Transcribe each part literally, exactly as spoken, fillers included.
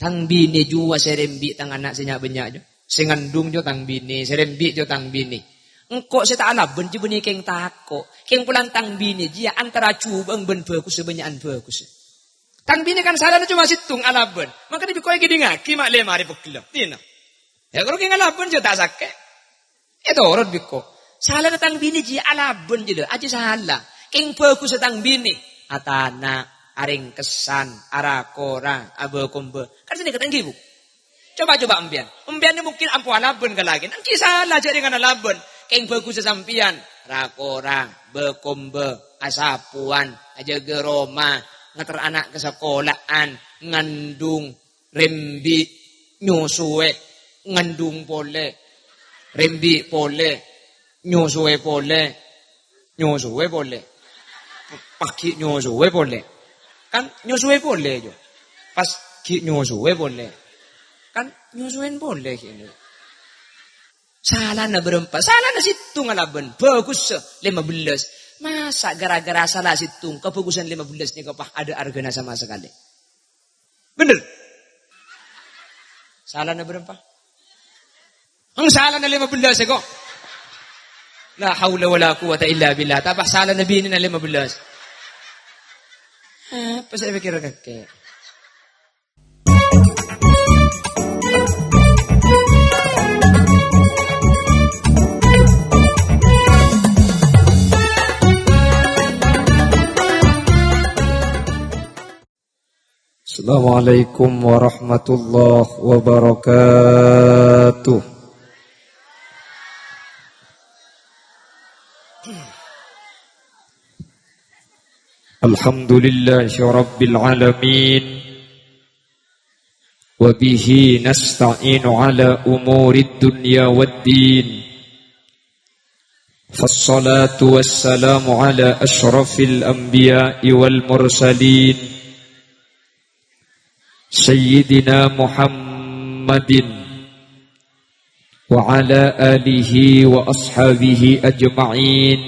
Tang binè jiyâ sè rembi' tang ana' sè nya'-bânnya' jiyâ. Sè ngandung jiyâ tang binè, sè rembi' jiyâ tang binè. Engko' sè ta' alabân jiyâ bânnè kèng tako'. Kèng polana tang binè jiyâ antara jhubâ'ân bân bhâghus sè bânnya'an bhâghus. Tang binè kan salana coma sèttong alabân. Mangkana bi' engko' èkèdingngaghi ma' lè marè pegghellâ. Dina. Yâ, karo kèng alabân jiyâ ta' sakè'. Ètorot bi' engko'. Salana tang binè jiyâ alabân jiyâ, ajiyâ sala. Kèng bhâghussa tang binè. Atana', arèngkessan, ara-kora, abâ-kombâ. Kan sanèka ta' ènggi, Bu? Coba-coba empèyan. Empèyan nè mungkin ampo alabân ka lakèna. Ènggi sala jhâ' rèng alabân. Kèng bhâghussa sampèyan. Ra-kora, bâ-kombâ, asapowan, ajâgâ roma, nganter ana' ka sakola'an, ngandung, rembi', nyosoè, ngandung polè, rembi' polè, nyosoè polè, nyosoè polè. Pas ghi' nyosoè polè. Kan nyosoè polè, jiyâ. Pas ghi' nyosoè polè. Kan nyosoèn polè ghi' nè. Salana bârâmpa? Salana sèttong alabân. Bhâghussa lèma bellâs. Masa' gara-gara sala sèttong, kabhâghussan lèma bellâs nèka pas adâ' arghâna sama sakalè? Bhender. Salana bârâmpa? Eng, salana lèma bellâs, kok. La haula wala quwwata illa billah. Tapè salana binèna lèma bellâs. Apa sè èpèkkèr kakè? Assalamualaikum warahmatullahi wabarakatuh. Alhamdulillahi rabbil alamin. Wa bihi nasta'inu ala umurid dunya wad din. Fassalatu wassalamu ala asyrafil anbiya'i wal mursalin, Sayyidina Muhammadin wa ala alihi wa ashabihi ajma'in.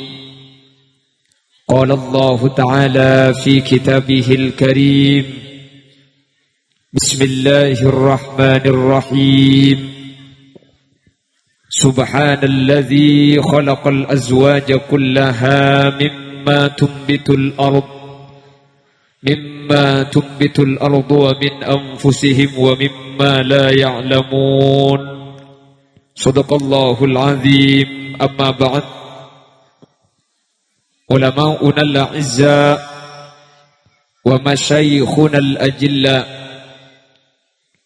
Qala Allahu ta'ala fi kitabihil karim, bismillahirrahmanirrahim. Subhanalladzi khalaqal azwaja kullaha mimma tumbitul ard, mimma tumbitul ardu wa min anfusihim wa mimma la ya'lamun. Shadaqallahul azim. Amma ba'd. Ulama'unal a'izza wa masyayikhunal ajilla,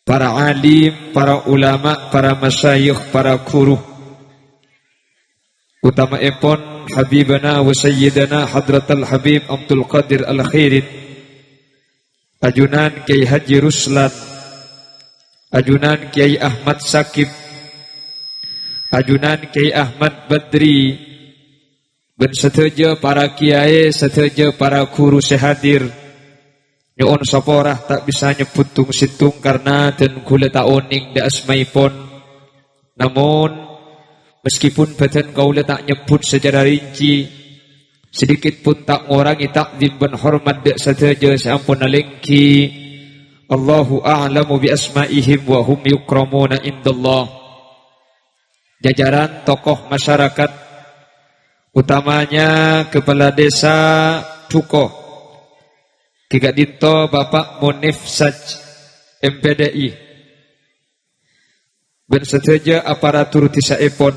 para alim, para ulama, para masyayikh, para guru, utama'èpon Habibana wa Sayyidana Hadratal Habib Abdul Qadir Al-Khairit, ajunan Kyai Haji Ruslan, ajunan Kyai Ahmad Sakib, ajunan Kyai Ahmad Badri, bân sadhâjâ para kiyaè, sadhâjâ para guru sè hadir. Nyo'on sapora ta' bisa nyebbhut tong-sèttong karna dân ghulâ ta' onèng dâ' asmaèpon. Namon, meskipun bhâdhân kaulâ ta' nyebbhut sacara rinci, sedikit pun ta' ngorangè ta'zim bân hormat dâ' sadhâjâ sè ampon alèngghi. Allahu a'lamu bi asma'ihim wa hum yukramuna indallah. Jajaran tokoh masyarakat, utamanya Kepala Desa Duko, ghi ka'dinto Bapak Munif Saj, M P D I, bân sadhâjâ aparatur dèsa'èpon,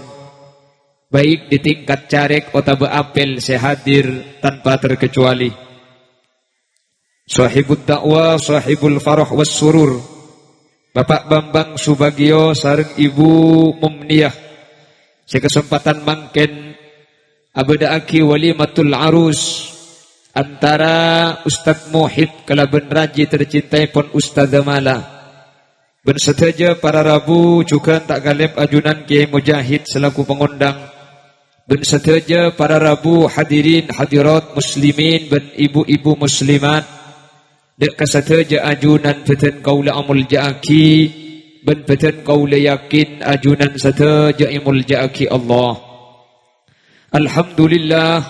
baik di tingkat carèk otabâ apel sè hadir tanpa terkecuali. Sahibud da'wah, sahibul farah was surur, Bapak Bambang Subagio sareng Ibu Mumniyah, sè kasempadhân mangkèn abâdâ'aghi walimatul arus antara Ustadz Muhib kalabân raji tercintaèpon Ustadzah Mala. Bân sadhâjâ para rabu, jhughân ta' kalèp ajunan Kyai Mujahid selaku pangondhâng. Bân sadhâjâ para rabu, hadirin hadirat muslimin bân ibu-ibu muslimat. Dâ' ka sadhâjâ ajunan bhâdhân kaulâ amoljâ'aghi, bân bhâdhân kaulâ yakin ajunan sadhâjâ èmoljâ'aghi Allah. Alhamdulillah,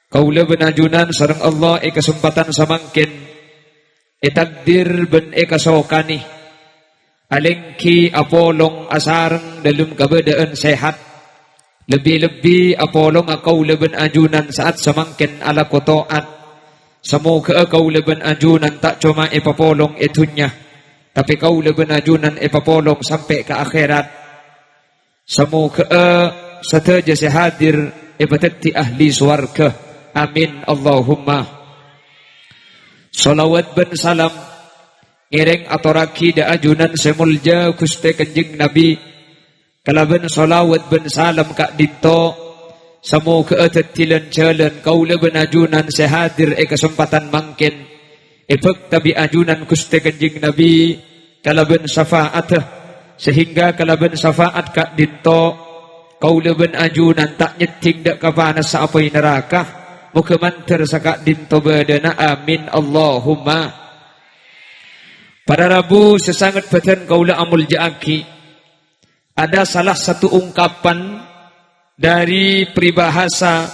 kaulâ bân ajunan sareng Allah è kasempadhân samangkèn ètakdir bân èkasokanè Alèngghi apolong asareng dâlem kabâdâ'ân sehat. Lebbi-lebbi apolonga kaulâ bân ajunan sa'at samangkèn alako to'at. Samoghâ'â kaulâ bân ajunan ta' coma èpapolong è dhunnya, tapè kaulâ bân ajunan èpapolong sampè' ka akhèrat. Samoghâ'â sadhâjâ sè hadir èpadhâddhi ahli sowarghâ. Amin, Allahumma. Shalawat bân salam ngèrèng atorraghi dâ' ajunan sè molja Ghustè Kanjeng Nabi. Kalabân shalawat bân salam ka'dinto, samoghâ'â dhâddhi lan-jhâlân kaulâ bân ajunan sè hadir è kasempadhân mangkèn. Èbhâkta bi' ajunan Ghustè Kanjeng Nabi kalabân syafa'atta, sehingga kalabân syafa'at ka'dinto, kaulâ bân ajunan ta' nyeddhing dâ' ka panassa apoy naraka. Moghâ mandhâr saka'dinto bâdâna. Amin, Allahumma. Para rabu sè sanget bâdân kaulâ amolja'aghi, ada salah satu ungkapan dari peribahasa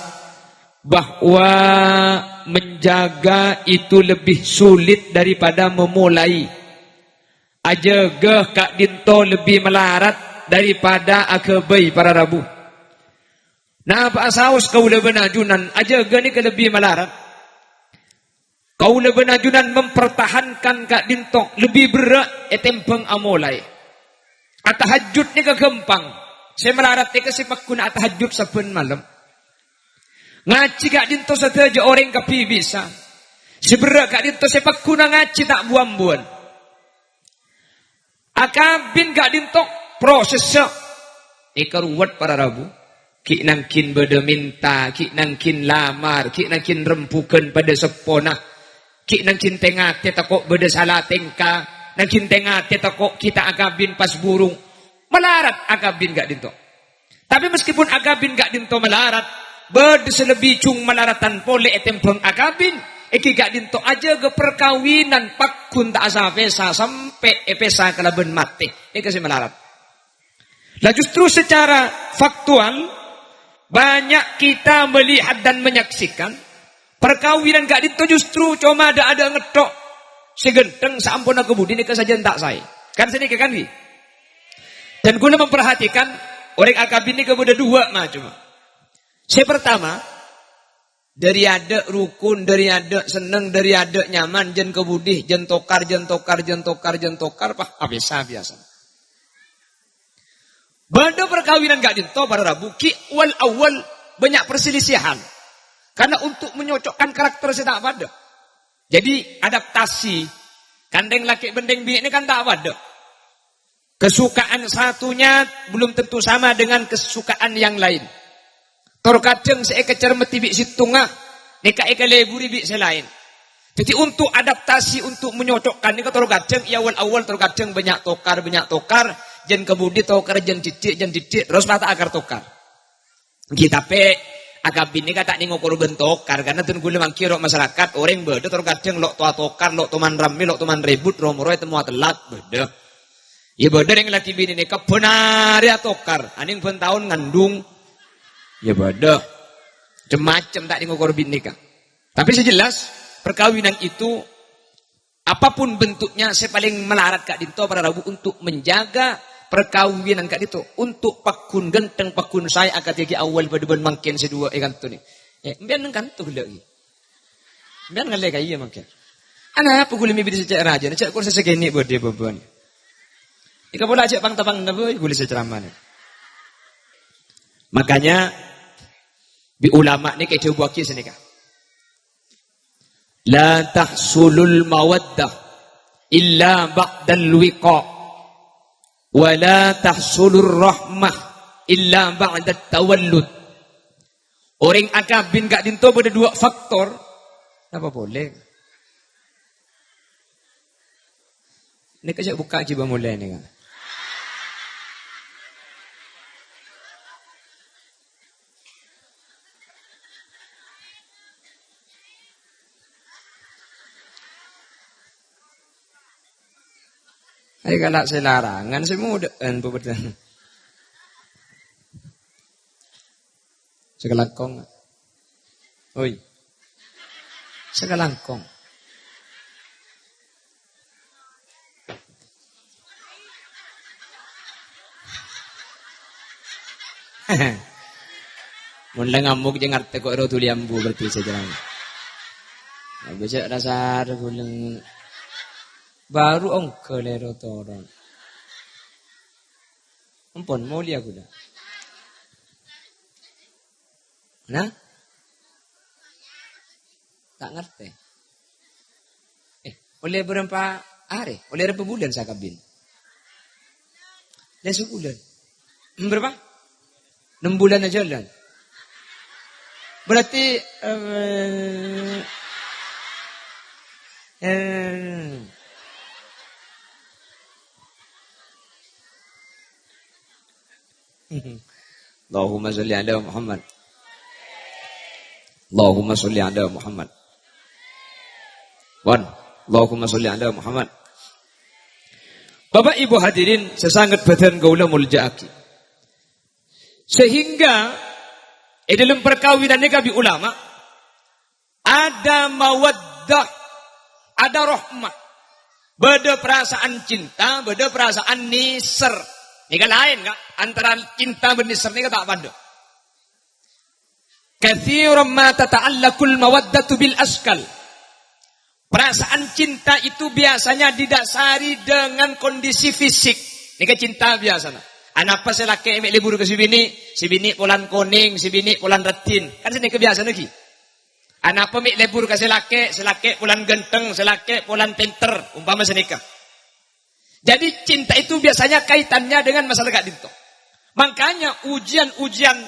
bahwa menjaga itu lebih sulit daripada memulai. Ajâgâ ka'dinto lebbi malarat daripada aghâbây, para rabu. Napa'a saos kaulâ bân ajunan, ajâgâ nèka lebbi malarat? Kaulâ bân ajunan mempertahankan ka'dinto lebbi berrâ' ètèmbhâng amolaè. Atahajjud nèka ghâmpang. Sè malarat nèka sè pagghuna atahajjud sabbhân malem. Ngajhi ka'dinto sadhâjâ orèng kabbhi bisa. Sè berrâ' ka'dinto sè pagghuna ngajhi ta' bu-ambuwân. Akabin ka'dinto prosessa èkaruwet para rabu. Ghi' nangghin bâdâ mènta, ghi' nangghin lamar, ghi' nangghin rembughân padâ seppona. Ghi' nangghin tè-ngatè tako' bâdâ sala tèngka, nangghin tè-ngatè tako' ghi' ta' akabin pas burung. Malarat akabin ka'dinto. Tapè meskipun akabin ka'dinto malarat, bâdâ sè lebbi jhung malaradhân polè ètèmbhâng akabin, èngghi ka'dinto ajâgâ parkabinan pagghun ta' sa-pèsa sampè' èpèsa kalabân matè. Nèka sè malarat. Lah justru secara faktual, banyak kita melihat dan menyaksikan, parkabinan ka'dinto justru coma dâ'-adâ' ngetthok. Sè ghântheng saamponna kabudi nèka sajân ta' saè. Kan sanèka kan, ghi? Dan kaulâ memperhatikan, orèng akabin nèka bâdâ duwâ' macemma. Sè partama, dâri adâ' rukun, dâri adâ' senneng, dâri adâ' nyaman, jân kabudi, jân tokar, jân tokar, jân tokar, jân tokar, pas apèsa biyasa. Bâdâ parkabinan ka'dinto para rabu, ghi' wal awal bânnya' perselisihan. Karena untuk menyocokkan karakter sè ta' padâ. Jadi, adaptasi. Kan rèng lakè' bân rèng binè' kan ta' padâ. Kesukaan satunya belum tentu sama dengan kesukaan yang lain. Tor kadhâng sè èkacermedhi bi' sèttonga, nèka èkaleburi bi' sè laèn. Jadi, untuk adaptasi, untuk menyocokkan nèka tor kadhâng, è awal-awal tor kadhâng bânnya' tokar, bânnya' tokar, jân kabudi tokar, jân dhiddhi', jân dhiddhi', terros pas ta' akar tokar. Ghi, tapè akabin nèka ta' nèng okor bân tokar, karena dhân kaulâ mangkèn ro' masyarakat, orèng bâdâ tor kadhâng lo' towa tokar, lo' toman rammè, lo' toman ribut, ro-moro ètemmo atellat, bâdâ. Iyâ bâdâ rèng lakè binè nèka bân arè atokar, anèng bân taon ngandung. Iyâ bâdâ. Cem-macem ta' nèng okor binè nèka. Tapè sè jelas, perkawinan itu apapun bentuknya, sè palèng malarat ka'dinto para rabu untuk menjaga parkabinan ka'dinto, untuk pagghun ghântheng, pagghun saè akadhi ghi' awal padâ bân mangkèn sè duwâ' è kanto nè. Eh, empèyan neng kanto ghellâ' ghi. Empèyan ngallè ka iyâ mangkèn. Anapa ghulâ mè' bâdâ sè cè' rajâna, cè' kor sè sakènè' bâdâ bâbâna. Nèka pola cè' pang-tapang napa ghulâ sè ceramah nè. Makanya, bi' ulama nèka èdhâbuwâghi sanèka. La tahsulul mawaddah illa ba'dal liqa, wa la tahsulur rahmah illa ba'dat tawallud. Orèng akabin ka'dinto bâdâ duwâ' faktor. Napa polè? Nèka cè' bukka' jibâ molè nèka. Ayo kala' sè larangan, sè modâ'ân pabâdâ'ân. Sakalangkong. Oi. Sakalangkong. Mon la ngamuk jâ' ngartè ko' ro dhuli ambu berarti sajârâna. Bisa rasa reguleng. Baru ongghâ lèro toron. Ampon, molja kaulâ. Nah? Ta' ngartè. Eh, ollè bârâmpa arè? Ollè bârâmpa bulân sakabin? Lè sabulân. Hmm, bârâmpa? Enam bulan aja lah. Berarti, eh, eh, Allahumma sholli ala Muhammad. Allahumma sholli ala Muhammad. Wan, Allahumma sholli ala Muhammad. Bapak Ibu hadirin, sè sanget bhâdhân kaulâ molja'aghi. Sehingga è dâlem parkabinan nèka bi' ulama, ada mawaddah, ada rahmah. Bâdâ perasaan cinta, bâdâ perasaan nèser. Nèka laèn, Ka'. Antara cinta bân nèser nèka ta' padâ. Katsiran ma tata'allaqul mawaddatu bil askal. Perasaan cinta itu biasanya didasari dengan kondisi fisik. Nèka cinta biasana. Anapa sè lakè' mè' lebur ka sè binè', sè binè' polana konèng, sè binè' polana raddhin. Kan sanèka biasana ghi. Anapa mè' lebur ka sè lakè', sè lakè' polana ghântheng, sè lakè' polana pènter, umpama sanèka. Jadi cinta itu biasanya kaitannya dengan masalah ka'dinto. Makanya ujian-ujian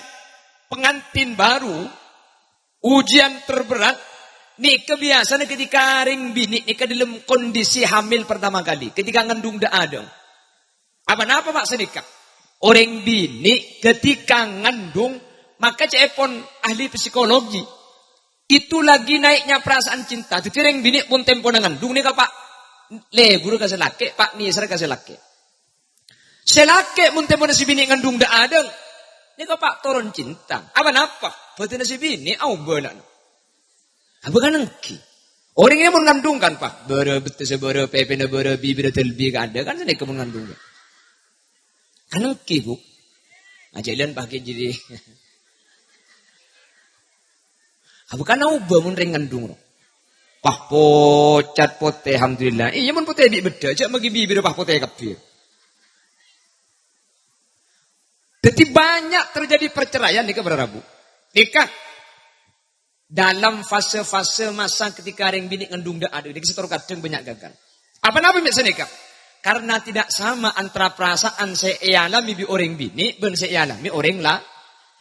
pengantin baru, ujian terberat, nèka biasana ketika rèng binè' nèka dâlem kondisi hamil pertama kali, ketika ngandung dâ'-adâ'. Apa napa, Pak, sanèka? Orèng binè' ketika ngandung, maka ca'èpon ahli psikologi, itu lagi naiknya perasaan cinta. Dhâddhi rèng binè' pon tempona ngandung nèka, Pak, lebur ka sè lakè', Pak, nèser ka sè lakè'. Sè lakè' mon tempona sè binè' ngandung dâ'-adâ', nèka, Pak, toron cinta. Apa napa? Bhâdhânna sè binè' aobâ, na'. Apa kan èngghi? Orèng è mon ngandung kan, Pak, bârâ bettessa bârâ, pèpèna bârâ, bibirra dâlbi ka adâ', kan sanèka mon ngandung. Kan èngghi, Bu. Ajhâlân paghi' jârèya. Apa kan aobâ mon rèng ngandung, ro? Wah, pocat potè, alhamdulillah. Iyâ, mon potè bi' beddhâ, jhâ' maghi bibirra wah potè kabbhi. Dhâddhi banyak terjadi perceraian nèka para rabu. Nèka dalam fase-fase masa ketika rèng binè' ngandung dâ'-adâ', nèka sè tor kadhâng banyak gagal. Apa napa mè' sanèka? Karena tidak sama antara perasaan sè èalami bi' orèng binè' bân sè èalami orèng la-,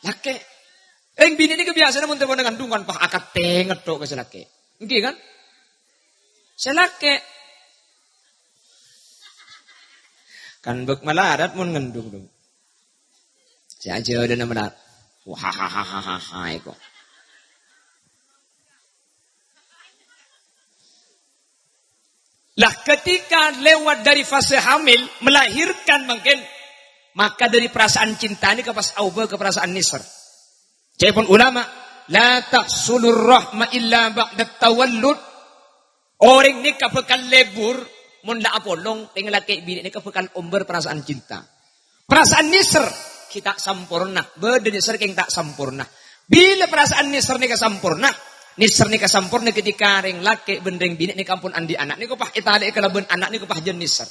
lakè'. Rèng binè' nèka biasana mon tempona ngandung kan, pas akad tenget tok ka sè lakè'. Èngghi kan? Sè lakè'. Kan bâk malarat mon ngandung, dong. Sè ajhâlâna malarat. Wah, ha, ha, ha, ha, ha, eko. Lah, ketika lewat dari fase hamil, melahirkan mungkin, maka dari perasaan cinta nèka pas aobâ ka perasaan nèser. Ca'èpon ulama, "La tahsulur rahma illa ba'da tawallud." Orèng nèka bhâkal lebur, mon la apolong, rèng lakè' binè' nèka bhâkal ombâr perasaan cinta. Perasaan nèser, ghi' ta' samporna. Bâdâ nèser kèng ta' samporna. Bilâ perasaan nèser nèka samporna, nèser nèka samporna ketika rèng lakè' bân rèng binè' nèka ampon andi' ana'. Nèka pas ètalè'è kalabân ana' nèka pas jân nèser.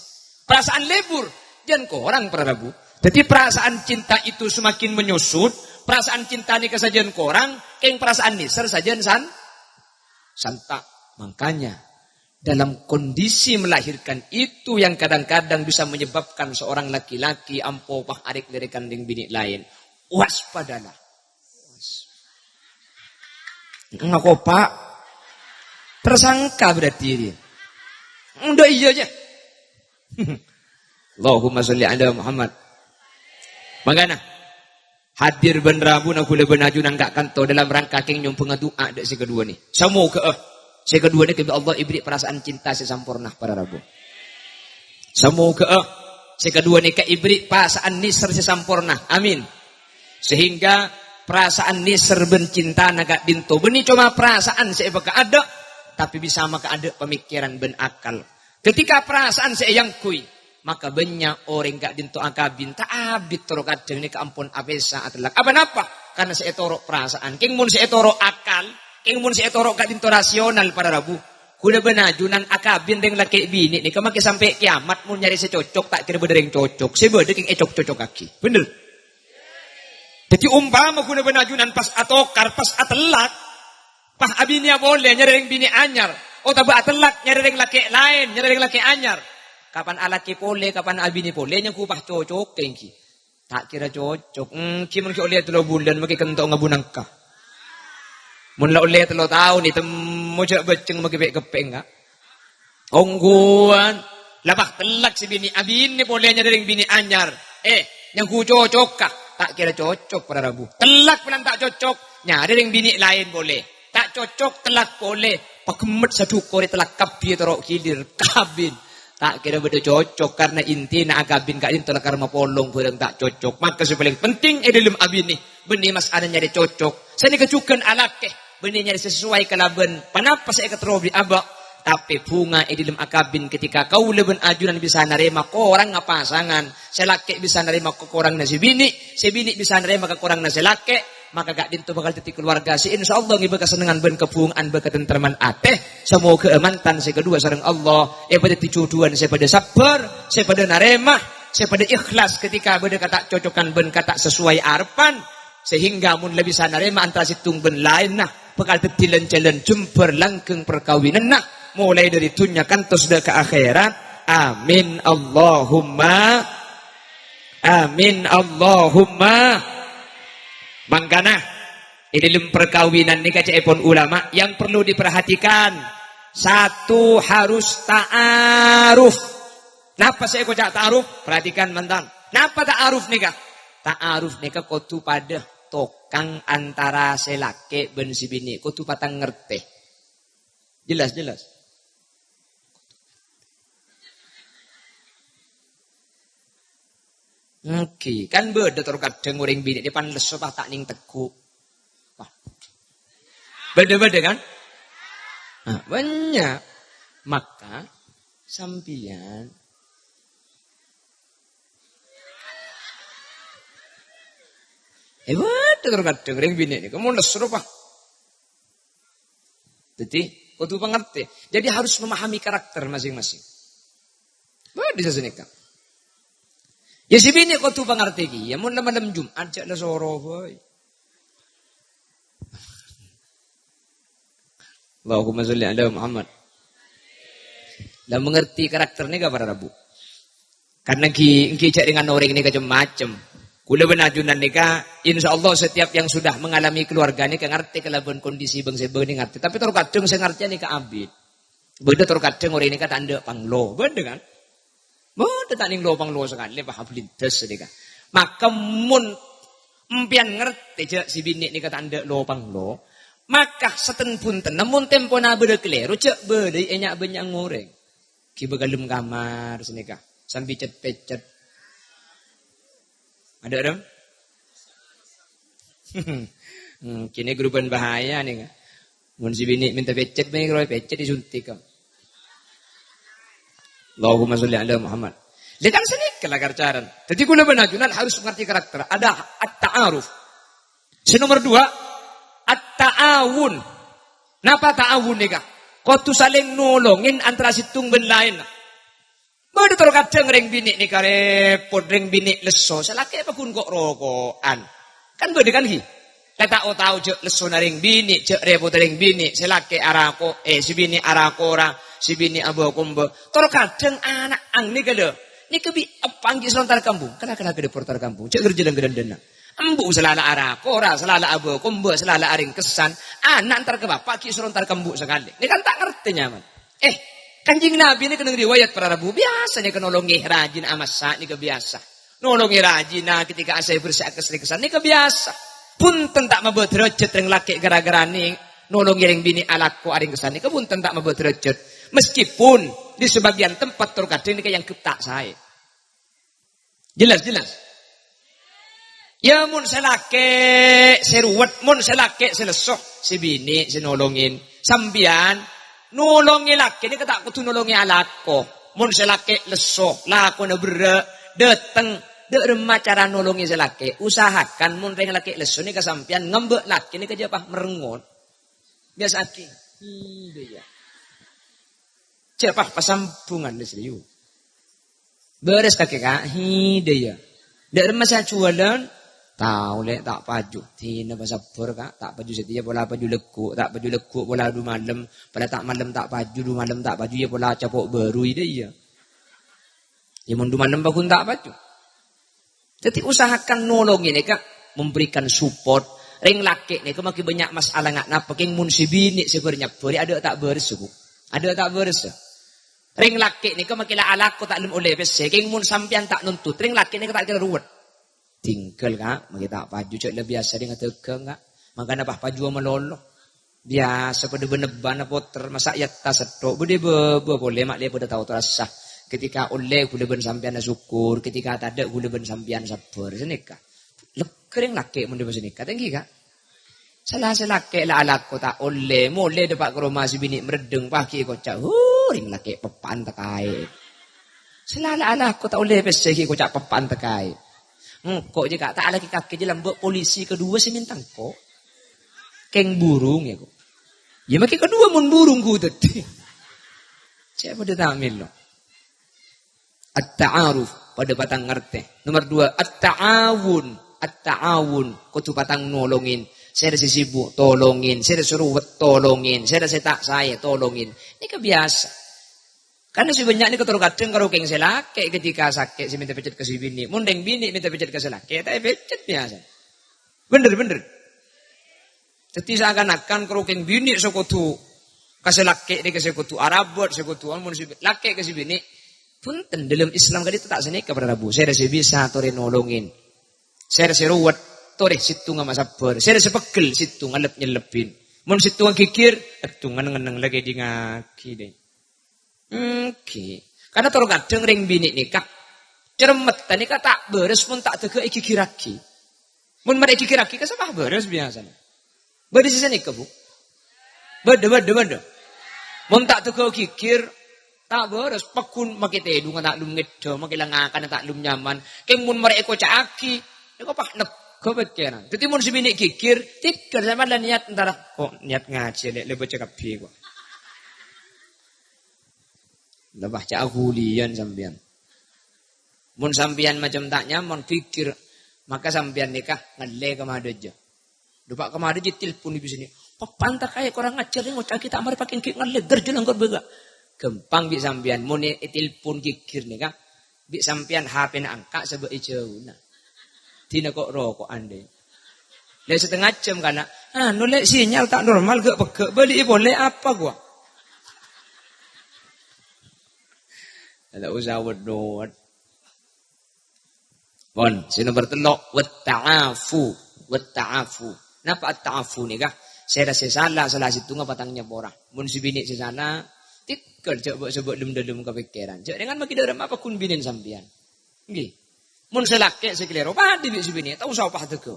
Perasaan lebur, jân korang para rabu. Dhâddhi perasaan cinta itu semakin menyusut, perasaan cinta nèka sajân korang, kèng perasaan nèser sajân san-, santa'. Makanya, dalam kondisi melahirkan itu yang kadang-kadang bisa menyebabkan seorang laki-laki ampo pas arèk-lèrèkan rèng binè' laèn. Waspadalah. Ngakopak. Tersangka berarti ini. Ndak iyâ jâ. Allahumma sholli ala Muhammad. Mangkana, hadir bân rabuna kaulâ bân ajunan ka' kanto dalam rangka kèng nyombhângnga du'a dâ' sè kaduwâ nè. Samoghâ'â sè kaduwâ nè kabbhi Allah èberri' perasaan cinta sè samporna para rabu. Samoghâ'â sè kaduwâ nèka èberri' perasaan nèser sè samporna. Amin. Sehingga perasaan nèser bân cintana ka'dinto bânnè coma perasaan sè èpakaadâ', tapè bisa makaadâ' pamikiran bân akal. Ketika perasaan sè èangghuy, Maka bânnya' orèng ka'dinto akabin, ta' abit toro' kadhâng nèka ampon apèsa atellak. Apa napa? Karena sè ètoro' perasaan. Kèng mon sè ètoro' akal, kèng mon sè ètoro' ka'dinto rasional para rabu. Kaulâ bân ajunan akabin rèng lakè' binè' nèka makè sampè' kiamat mon nyarè sè cocok, ta' kèra bâdâ rèng cocok. Sè bâdâ kèng ècok-cocokaghi. Bhender? Dhâddhi, ompama kaulâ bân ajunan pas atokar, pas atellak, pas abinèya polè nyarè rèng binè' anyar, otabâ atellak nyarè rèng lakè' laèn, nyarè rèng lakè' anyar. Kapan alakè polè, kapan abinè polè, nyangghu pas cocok èngghi. Ta' kèra cocok. Èngghi mon ghi' ollè tello bulân, makè kento' ngabu nangka. Mon la ollè tello taon, ètemmo jhâ' bâceng makè pè'-keppè' enggak. Ongghuwân. La pas tellak sè binè', abinè polè nyarè rèng binè' anyar. Eh, nyangghu cocoka. Ta' kèra cocok para rabu. Tellak polana ta' cocok. Nyarè rèng binè' laèn polè. Ta' cocok tellak polè. Pagemmet sadhukorè tellak kabbhi toro' ghilir. Kabin. Ta' kèra bâdâ cocok. Karena intina akabin ka'dinto lakar mapolong bhârâng ta' cocok. Maka sè palèng penting è dâlem abinè. Bânnè mas'ala nyarè cocok. Sanèka jhughân alakè. Bânnè nyarè sè sesuai kalabân ponapa sè èkaterro bi' abâ'. Tapè bhunga è dâlem akabin ketika kaulâ bân ajunan bisa narèma korangnga pasangan. Sè lakè' bisa narèma kakorangnga sè binè'. Sè binè' bisa narèma kakorangnga sè lakè'. Maka ka'dinto bhâkal dhâddhi kaluwarga sè insyaallah ngèbâ kasennengngan bân kabhunga'an bân katentreman atè. Samoghâ'â mantan sè kaduwâ sareng Allah èpadhâddhi jhudhuwân sè padâ sabbhâr, sè padâ narèma, sè padâ ikhlas ketika bâdâ kata' cocokan bân kata' sesuai arebbhân. Sehingga mon la bisa narèma antara sèttong bân laènna, bhâkal dhâddhi lan-jhâlân jembhâr langghâng parkawinanna, molaè dâri dhunnya kantos dâ' ka akhèrat. Amin, Allahumma amin, Allahumma. Mangkana, è dâlem parkawinan nèka ca'èpon ulama yang perlu diperhatikan. Satu, harus ta'aruf. Napa sè èkoca' ta'aruf? Perhatikan, mantan. Napa ta'aruf nèka? Ta'aruf nèka kodhu padâ tokang antara sè lakè' bân sè binè', kodhu patang ngartè. Jelas, jelas. Èngghi, kan bâdâ toro' kadhâng orèng binè' dâpan lesso pas ta' nèng tegghu'. Wah. Bâdâ-bâdâ kan? Nah, bânnya'. Maka sampèyan, eh, bâdâ toro' kadhâng orèng binè' nèka mon lesso pas. Dhâddhi, kodhu pangartè. Jadi, harus memahami karakter masing-masing. Bâdâ sè sanèka. Ya, sè binè' kodhu pangartè kèya. Mon la malem Jumat, jhâ' la soro bhâi. Allahumma sholli ala Muhammad. La mengerti karakter nèka para rabu. Karena èngghi, èngghi jhâ' rèng orèng nèka cem-macem. Kaulâ bân ajunan nèka, insyaallah setiap yang sudah mengalami keluarga nèka ngartè kalabân kondisi bâng-sèbâng nèka ngartè. Tapè toro' kadhâng sè ngartèya nèka abit. Bâdâ toro' kadhâng orèng nèka ta' endâ' panglo. Bâdâ kan? Bâdâ ta' nèng lo-panglo sakalè, paham blindes nèka. Maka mon empèyan ngartè jhâ' sè binè' nèka ta' endâ' lo-panglo, maka saten-bhuntenna mon tempona bâdâ kalèro, jhâ' bâlâi è nya'-bânnya'an orèng. Ghibâ ka dâlem kamar sanèka, sambi cet-pècet. Adâ', Rem? Hmm, kènè' ghâruban bahaya nèka. Mon sè binè' mènta pècet, bânnè rowa pècet èsuntik. Allahumma sholli ala Muhammad. Lha kan sanèka la karcaran. Dhâddhi kaulâ bân ajunan harus mengerti karakter. Ada at-ta'aruf. Sè nomor dua, at-ta'awun. Napa ta'awun nèka? Kodhu salèng nolongè antara sèttong bân laènna. Bâdâ toro' kadhâng rèng binè' nèka rèpot, rèng binè' lesso, sè lakè' paggun ko'-roko'an. Kan bâdâ kan, ghi? La ta' o-tao jhâ' lessona rèng binè', jhâ' rèpotta rèng binè', sè lakè' arako, eh, sè binè' arakora, sè binè' abâ-kombâ. Toro' kadhâng ana' ang nèka lho. Nèka bi' eppa' ghi' soro entar kampong. Kala-kala ka dâpor entar kampong. Jhâ' ghâr jhâlân ka dândânna. Embu' sè lala'a arakora, sè lala'a abâ-kombâ, sè lala'a rèngkessan. Ana' entar ka bapa' ghi' soro entar ka embu' sakalè. Nèka kan ta' ngartè nyaman. Eh, Kanjeng Nabi nèka neng riwayat para rabu, biyasana nolongè rajina amassa nèka biyasa. Nolongè rajina ketika asè bersè akes rèngkessan nèka biyasa. Bhunten ta' mabâ dârâjhât rèng lakè' ghârâ-ghârâna nolongè rèng binè' alako arèngkessan nèka bhunten ta' mabâ dârâjhât. Meskipun di sebagian tempat toro' kadhâng nèka èangghep ta' saè. Jelas, jelas. Ya, mon sè lakè' sè ruwet, mon sè lakè' sè lesso, sè binè' sè nolongè. Sampèyan nolongè lakè' nèka ta' kodhu nolongè alako. Mon sè lakè' lesso, lakona berrâ', dâteng, dâ' remma cara nolongè sè lakè'. Usahakan mon rèng lakè' lesso nèka sampèyan ngambâ' lakè' nèka jhâ' pas merengngot. Biyasa'aghi. Iyâ, iyâ. Jhâ' pas pasambhungan, Lè, serius. Bârâs kakè, Ka'? Hi, dâ' iyâ. Dâ' remma sè ajhuwâlân? Tao, Lè', ta' paju. Dinah pasabbhâr, Ka'. Ta' paju satèya pola paju lagghu', ta' paju lagghu' pola du malem, pola ta' malem ta' paju, du malem ta' paju, iyâ pola capo' bâru, dâ' iyâ. Iyâ, mon du malem paghun ta' paju. Dhâddhi, usahakan nolongè nèka, memberikan support. Rèng lakè' nèka makè bânnya' masalah nga' napa, kèng mon sè binè' sè bâr-nyabbhârè, adâ' ta' bârâs, Bu. Adâ' ta' bârâs. Rèng lakè' nèka makè la alako ta' lem ollè pèssè, kèng mon sampèyan ta' nuntut, rèng lakè' nèka ta' kèra ruwet. Tinggal, Ka', makè ta' paju, jhâ' la biyasa rèng adhâghâng, Ka'. Mangkana pas paju malolo. Biyasa padâ bân ebbhâna potèr, masa' è attas setto', bâdâ bâbâ polè, ma' lè padâ tao terasa. Ketika ollè ghulâ bân sampèyan asokkor, ketika tadâ' ghulâ bân sampèyan sabbhâr, sanèka. Lega rèng lakè' mon dâpa sanèka, ta' ènggi, Ka'? Sala sè lakè' la alako ta' ollè, molè dâpa' ka roma sè binè' mreddheng, paghi' èkoca', "Huh, rèng lakè' peppa'an tekkaè." Sala la alako ta' ollè pèssè ghi' èkoca' peppa'an tekkaè. Engko' jâ, Ka', ta' alakè kakè jâ lambâ' polisi kaduwâ sè mènta engko'. Kèng burung, yâ, ko'. Yâ, makè kaduwâ mon burung ghu dhâddhi. Cè' padâ ta' mèlo. At-ta'aruf, padâ patang ngartè. Nomor dua, at-ta'awun. At-ta'awun, kodhu patang nolongin. Sè rè sè sibuk, tolongin. Sè rè sè ruwet, tolongin. Sè rè sè ta' saè, tolongin. Nèka biyasa. Karna sè bânnya' nèka terkadang karo kèng sè lakè' ketika sakè' sè mènta pècet ka sè binè'. Mon rèng binè' mènta pècet ka sè lakè', ta' èpècet biyasa. Bhender, bhender. Dhâddhi, seakan-akan karo kèng binè' sè kodhu ka sè lakè' nèka sè kodhu arabât, sè kodhu mon sè lakè' ka sè binè'. Bhunten, dâlem Islam ka'dinto ta' sanèka para rabu. Sè rè sè bisa torè nolongin. Sè rè sè ruwet torè sèttonga masabbhâr. Sè rè sè pegghel sèttonga lep-nyellebbhin. Mon sèttonga ghighir, sèttonga neng-enneng la kèdingngaghi, dâ'. Ènggi. Karna terkadang rèng binè' nèka, cermettâ nèka ta' bârâs mon ta' dâgâ èghighirraghi. Mon marè èghighirraghi, ka sapa bârâs biyasana. Bâdâ sè sanèka, Bu? Bâdâ, bâdâ, bâdâ. Mon ta' dâgâ ghighir, ta' bârâs. Pagghun makè tèdungnga ta' lem ngèddhâ, makè la ngakana ta' lem nyaman. Kèng mon marè èkoca'aghi, nèka pas nègghâ pèkkèran. Dhâddhi mon sè binè' ghighir, tinggal sampèyan la niat entara, "Ko' niat ngajhi, Lè', la bâca kabbhi, ko'." Lebah ca' aghuliyân sampèyan. Mon sampèyan macem ta' nyaman, ghighir, maka sampèyan nèka ngallè ka madâjâ. Dâpa' ka madâjâ, telpon bi' sè binè'. "Peppa'an tekkaè, korang ajhâr, rèng oca'aghi ta' marè pakèng ghi' ngallè, ghâr jhâ' langghâr bâgâ." Ghâmpang bi' sampèyan, mon è, ètelpon ghighir nèka, bi' sampèyan H P-na angka' sabâ' è jhâuna. Dina ko'-roko'an, dâ'. Lè' satengnga jhâm kana', "Anu, Lè', sinyal ta' normal, ghâ' pegghâ', bâli'i polè apa, ghuwa?" Ta' osa wet-dowet. Pon, sè nomer tello', wat-ta'afu. Wat-ta'afu. Napa at-ta'afu nèka? Sè rè sè sala, sala sèttonga patang nyapora. Mon sè binè' sè sala, tinggal jhâ' bâ'-sabâ' lem-dâlem kapèkkèran. Jhâ' rèngan makè dârâmma apa ghun binèna sampèyan. Ngghi. Mon sè lakè' sè kalèro, padâ bi' sè binè', ta' osa pas dâgâ.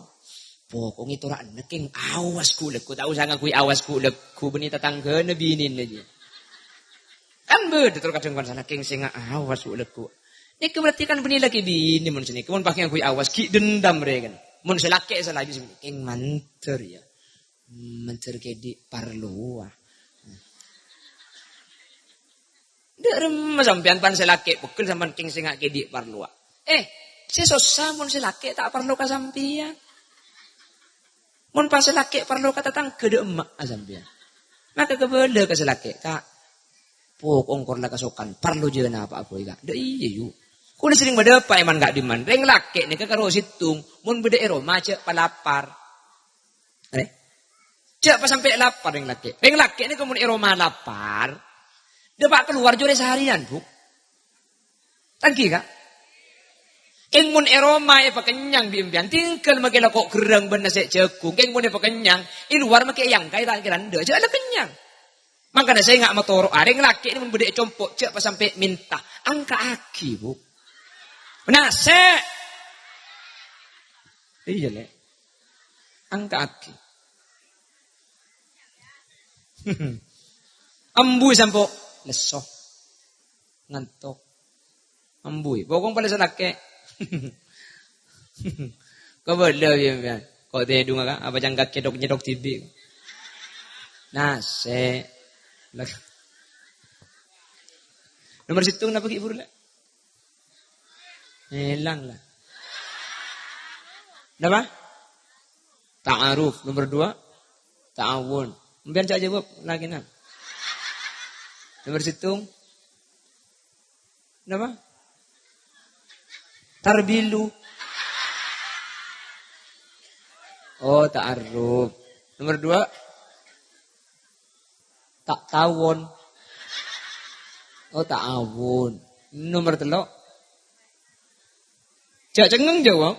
Pokokna tora'na kèng awas ghu'-lagghu', ta' osa ngangghuy awas ghu'-lagghu', bânnè tatangghâna binèna jiyâ. Kan bâdâ terkadang bângsa lakè' sè nga-, awas ghu'-lagghu'. Nèka berarti kan bânnè lakè binè mon sanèka, mon pas ngangghuy awas, ghi' dendam rè kan. Mon sè lakè' sala bi' sè binè', kèng mandhâr yâ. Mandhâr kèdhi' parlo, ah. Dâ' remma sampèyan pan sè lakè' pegghel sampèyan kèng sè nga' kèdhi' parlowa. Eh, sè sossa mon sè lakè' ta' parlo ka sampèyan. Mon pas sè lakè' parlo ka tatangghâ dâ' emma' sampèyan. Maka kabâlâ ka sè lakè', "Ka', pokok engko' la kasokan, parlo jhâ' napa apoy, Ka'." Dâ' iyâ, yu. Kaulâ serrèng madâpa' èman ka'dimman. Rèng lakè' nèka karo sèttong, mon bâdâ è roma jhâ' palapar. Arè? Jhâ' pasampè' lapar rèng lakè'. Rèng lakè' nèko mon è roma lapar, dâpa' kalowar jhâ' rè sahariyan, Bu. Ta' ènggi, Ka'? Kèng mon è roma èpakennyang bi' empèyan, tinggal makè lako' gherrang bân nasè' jhâghung. Kèng mon èpakennyang, è lowar makè èyangkaè ta' kèra endâ', jhâ' la kennyang. Mangkana sènga' matoro'a, rèng lakè' nèko mon bâdâ è compo', jhâ' pasampè' mènta. Angka'aghi, Bu. Nasè'. Iyâ, Lè'. Angka'aghi. Ambu sampo' lesso. Ngantok. Ambuy. Pokok palèng sè lakè'. Kobâlâ, yâ, yâ. Kok tèdhungnga, Kak? Apa cangkat nyètok-nyètok dhibi'? Nasè'. Lah. Nomor sèttong napa, Ki, buru, la? Èlang, la. Napa? Ta'aruf. Nomor dua, ta'awun. Sampèyan ca'na jawab, lakèna. Nomor sèttong. Napa? Tarbilu. Oh, ta'aruf. Nomor dua, ta' tawon. Oh, ta'awun. Nomor tello'. Jhâ' cengngeng jawab.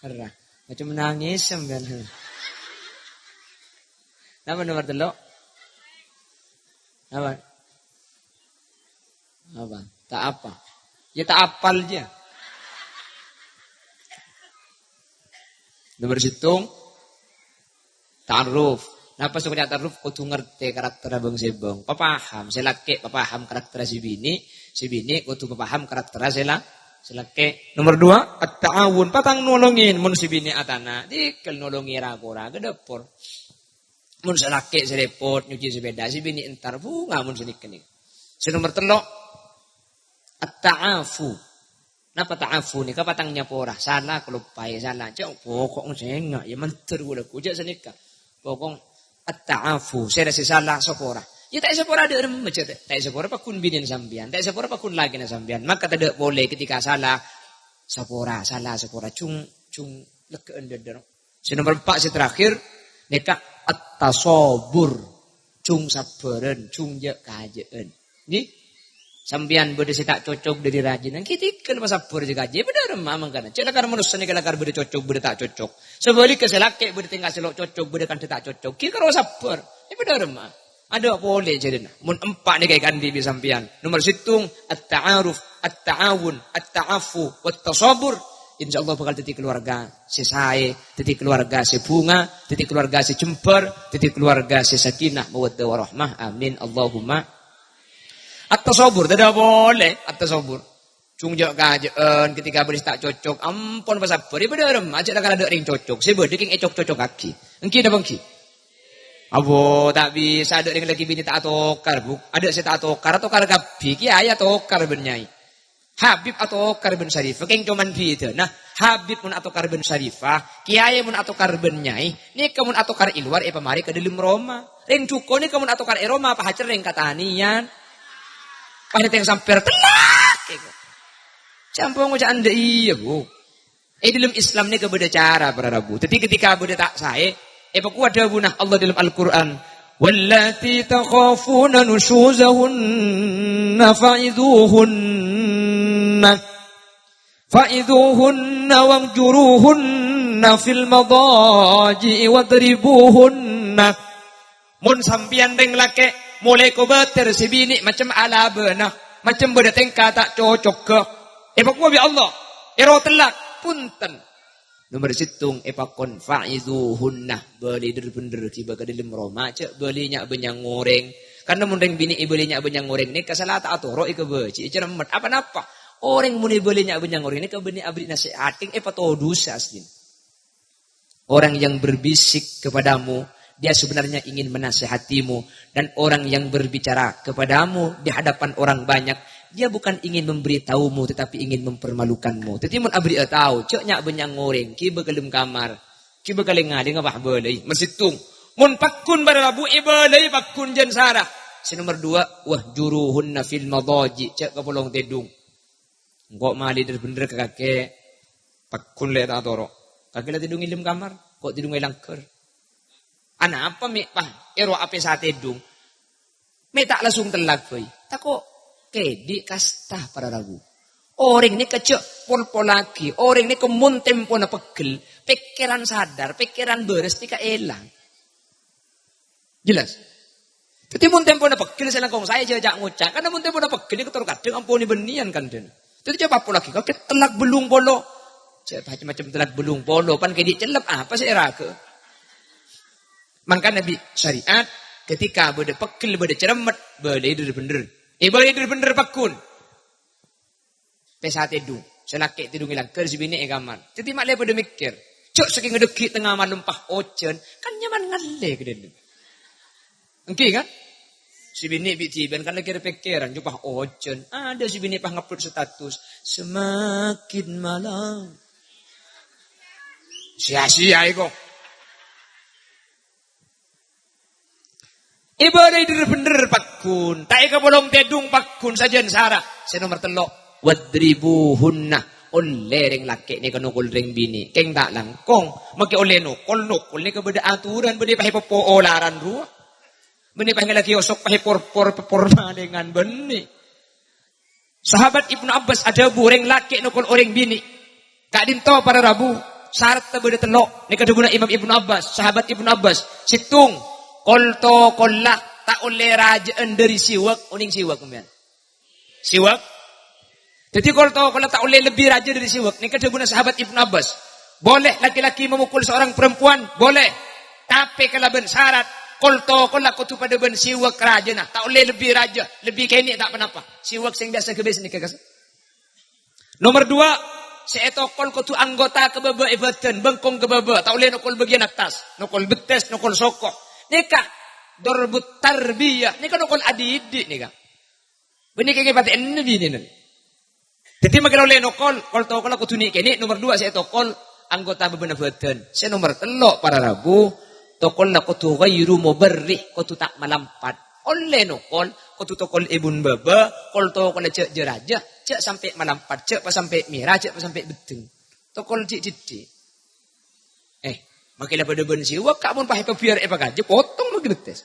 Ora. Macem nangis sampèyan. Napa nomor tello'? Apa? Apa? Ta' apa? Yâ ta' apal jâ. Nomor sèttong, ta'aruf. Napa sè kodhu ta'aruf? Kodhu ngartè karakterra bhâng-sèbhâng. Papaham, sè lakè' papaham karakterra sè binè', sè binè' kodhu papaham karakterra sè la-, sè lakè'. Nomor dua, at-ta'awun, patang nolongè. Mon sè binè' atana, dhikèl nolongè ra-kora, ka dâpor. Mon sè lakè' sè rèpot nyuci sepeda, sè binè' entar bhunga mon sè nèka-nèka. Sè nomor tello', at-ta'afu. Napa ta'afu nèka? Patang nyapora, sala kaloppaè, sala. Cè' pokok sènga', yâ mandhâr ghulâ, jhâ' sanèka. Pokok at-ta'afu, sèra sè sala sapora. Yâ ta' èsapora dâ' remma, jhâ' ta' èsapora paggun binèna sampèyan, ta' èsapora paggun lakèna sampèyan. Maka tadâ' polè ketika sala, sapora, sala sapora, jhung, jhung leggâ'ân dâdâ. Sè nomor empa', sè terakhir, nèka at-tasabur. Jhung sabbhârân, jhung jâ'-kajâ'ân. Ngghi? Sampèyan bâdâ sè ta' cocok dâri rajina, ghi' dhikèl masabbhâr jâ'-kajâ'. Bâdâ remma mangkana. Cè' lakar manossa nèka lakar bâdâ cocok, bâdâ ta' cocok. Sabhâligghâ sè lakè' bâdâ tèngka sè lo' cocok, bâdâ kantha ta' cocok. Ghi' karo sabbhâr. Yâ bâdâ remma. Adâ' polè jârèna. Mon empa' nèka èkaandi bi' sampèyan. Nomor sèttong, at-ta'aruf, at-ta'awun, at-ta'afu, wat-tasabur. Insyaallah bhâkal dhâddhi keluarga sè saè, dhâddhi keluarga sè bhunga, dhâddhi keluarga sè jembhâr, dhâddhi keluarga sè sakinah, mawaddah, warahmah. Amin. Allahumma. At-tasabur, tadâ' polè, at-tasabur. Jhung jâ'-kajâ'ân, ketika bâdâ sè ta' cocok, ampon pasabbhâr, yâ bâdâ remma, jhâ' lakar adâ' rèng cocok. Sè bâdâ kèng ècok-cocokaghi. Èngghi napa èngghi? Abbhu, ta' bisa adâ' rèng lakè binè ta' atokar, Bu. Adâ' sè ta' atokar, atokar kabbhi. Kèyaè atokar bân nyai. Habib atokar bân Syarifah, kèng coma bhidhâna. Habib mon atokar bân Syarifah, kèyaè mon atokar bân nyai, nèka mon atokar è lowar èpamarè ka dâlem roma. Rèng jhuko nèka mon atokar è roma, pahacerrèng katanèyan. Pas nètèng sampèr, tellak, nèka. Jhâ' ampon ngoca' endâ' iyâ, Bu. È dâlem Islam nèka bâdâ cara, para rabu. Dhâddhi, ketika bâdâ ta' saè, èpakowat dhâbuna Allah dâlem Al-Qur'an, "Wallati takhafuna nusyuzahunna fa'idhuhunna, fa'idhuhunna wahjuruhunna fil madaji'i wadribuhunna." Mon sampèyan rèng lakè' molaè kobâtèr sè binè' macem alabâna, macem bâdâ tèngka ta' cocogghâ, èpakowa bi' Allah, èro tellak, bhunten. Nomor sèttong èpakon fa'idhuhunna, bâli dhâr-bhendhâr ghibâ ka dâlem roma, jhâ' bâli nya'-bânnya'an orèng. Karna mon rèng binè' èbâli nya'-bânnya'an orèng nèka sala ta' atoro' èkabâji'i, ècaremmet. Apa-napa? Orèng mon èbâli nya'-bânnya'an orèng nèka bânnè aberri' nasèhat, kèng èpatodhusa aslina. Orang yang berbisik kepadamu, dia sebenarnya ingin menasehatimu. Dan orang yang berbicara kepadamu di hadapan orang banyak, dia bukan ingin memberitahumu, tetapi ingin mempermalukanmu. Dhâddhi, mon aberri'â tao, jhâ' nya'-bânnya'an orèng, ghibâ ka dâlem kamar, ghibâ ka lèng-ngalèng, apa bâlâi. Masèttong. Mon paggun para rabu èbâlâi paggun jân sara. Sè nomor dua, wahjuruhunna fil madaji', jhâ' kapolong tèdung. Engko' malè dhâr-bhendhâr ka kakè, paggun lè' ta' atoro'. Kakè la tèdung è dâlem kamar, engko' tèdung è langghâr. Anapa mè' pas èro apèsa tèdung? Mè' ta' langsung tellak bhâi. Tako' kèdhi' kasta para rabu. Orèng nèka jhâ' pol-pollaghi, orèng nèka mon tempona peggel, pèkkèran sadar, pèkkèran bârâs nèka èlang. Jelas? Dhâddhi, mon tempona peggel sè langkong saè jhâ' ca'-ngoca'. Karna mon tempona peggel nèka tor kadhâng ampon bânnèyan kandhâna. Dhâddhi, jhâ' pol-pollaghi, kakè tellak bellung polo. Jhâ' macem-macem tellak bellung polo, pan kèdhi' cellep apa sè èraghâ? Mangkana bi' syariat, Ketika bâdâ pegghel, bâdâ ceremmet, bâlâi dhâr-bhendhâr. Èbâlâi dhâr-bhendhâr pagghun. Pèsa tèdung. Sè lakè' tèdung è langghâr, sè binè' è kamar. Dhâddhi ma'lè padâ mèkkèr. Jhâ' sakèng dâgghi' tengnga malem pas ojhân, kan nyaman ngallè ka dâlem. Èngghi, kan? Sè binè' bi' dhibi'ân kan lagi pèkkèran, jhâ' pas ojhân. Adâ sè binè' pas ngupload status, "Semakin malam." Sia-sia èko. Èbâlâi dhâr-bhendhâr pagghun, ta' èkapolong tèdung pagghun sajân sara. Sè nomer tello', "Wadribuhunna." Ollè rèng lakè' nèka nokol rèng binè'. Kèng ta' langkong. Makè ollè nokol, nokol nèka bâdâ aturan, bânnè pas èpoppo olaran rowa. Bânnè pas ngèlaghi osok, pas èporpor, pèpor malèngan bânnè. Sahabat Ibnu Abbas adhâbu, "Orèng lakè' nokol orèng binè'. Ka'dinto para rabu, sarat bâdâ tello'." Nèka dhâbuna Imam Ibnu Abbas, sahabat Ibnu Abbas. Sèttong, kol-tokolla ta' ollè rajâ'ân dâri siwak, onèng siwak, sampèyan. Siwak. Dhâddhi kol-tokolla ta' ollè lebbi rajâ dâri siwak. Nèka dhâbuna sahabat Ibnu Abbas. Boleh laki-laki memukul seorang perempuan, boleh. Tapè kalabân sarat, kol-tokolla kodhu padâ bân siwak rajâna, ta' ollè lebbi rajâ, lebbi kènè' ta' ponapa. Siwak sè biyasa ghâbây nèka, kas. Nomer dua, sè ètokol kodhu anggota ka bâbâ è bâdân, bengkong ka bâbâ, ta' ollè nokol bâgiyân attas, nokol bettès, nokol soko. Nèka darbut tarbiyah, nèka nokol adidik nèka. Bânnè kèngèng patè'ènna binèna. Dhâddhi, makè ollè nokol, kol-tokolla kodhu nè'-kènè', nomer dua sè ètokol, anggota bâbâna bâdân. Sè nomer tello', para rabu, tokolla kodhu ghairu mubarrih, kodhu ta' malampat. Ollè nokol, kodhu tokol è bun bâbâ, kol-tokolla jhâ' jâ-rajâ, jhâ' sampè' malampat, jhâ' pas sampè' mèra, jhâ' pas sampè' beddheng. Tokol jhi'-jheddhi'. Eh, makè la padâ bân siwak, ka' mon pas èpabiyar èpakajâ, potong lagi bettès.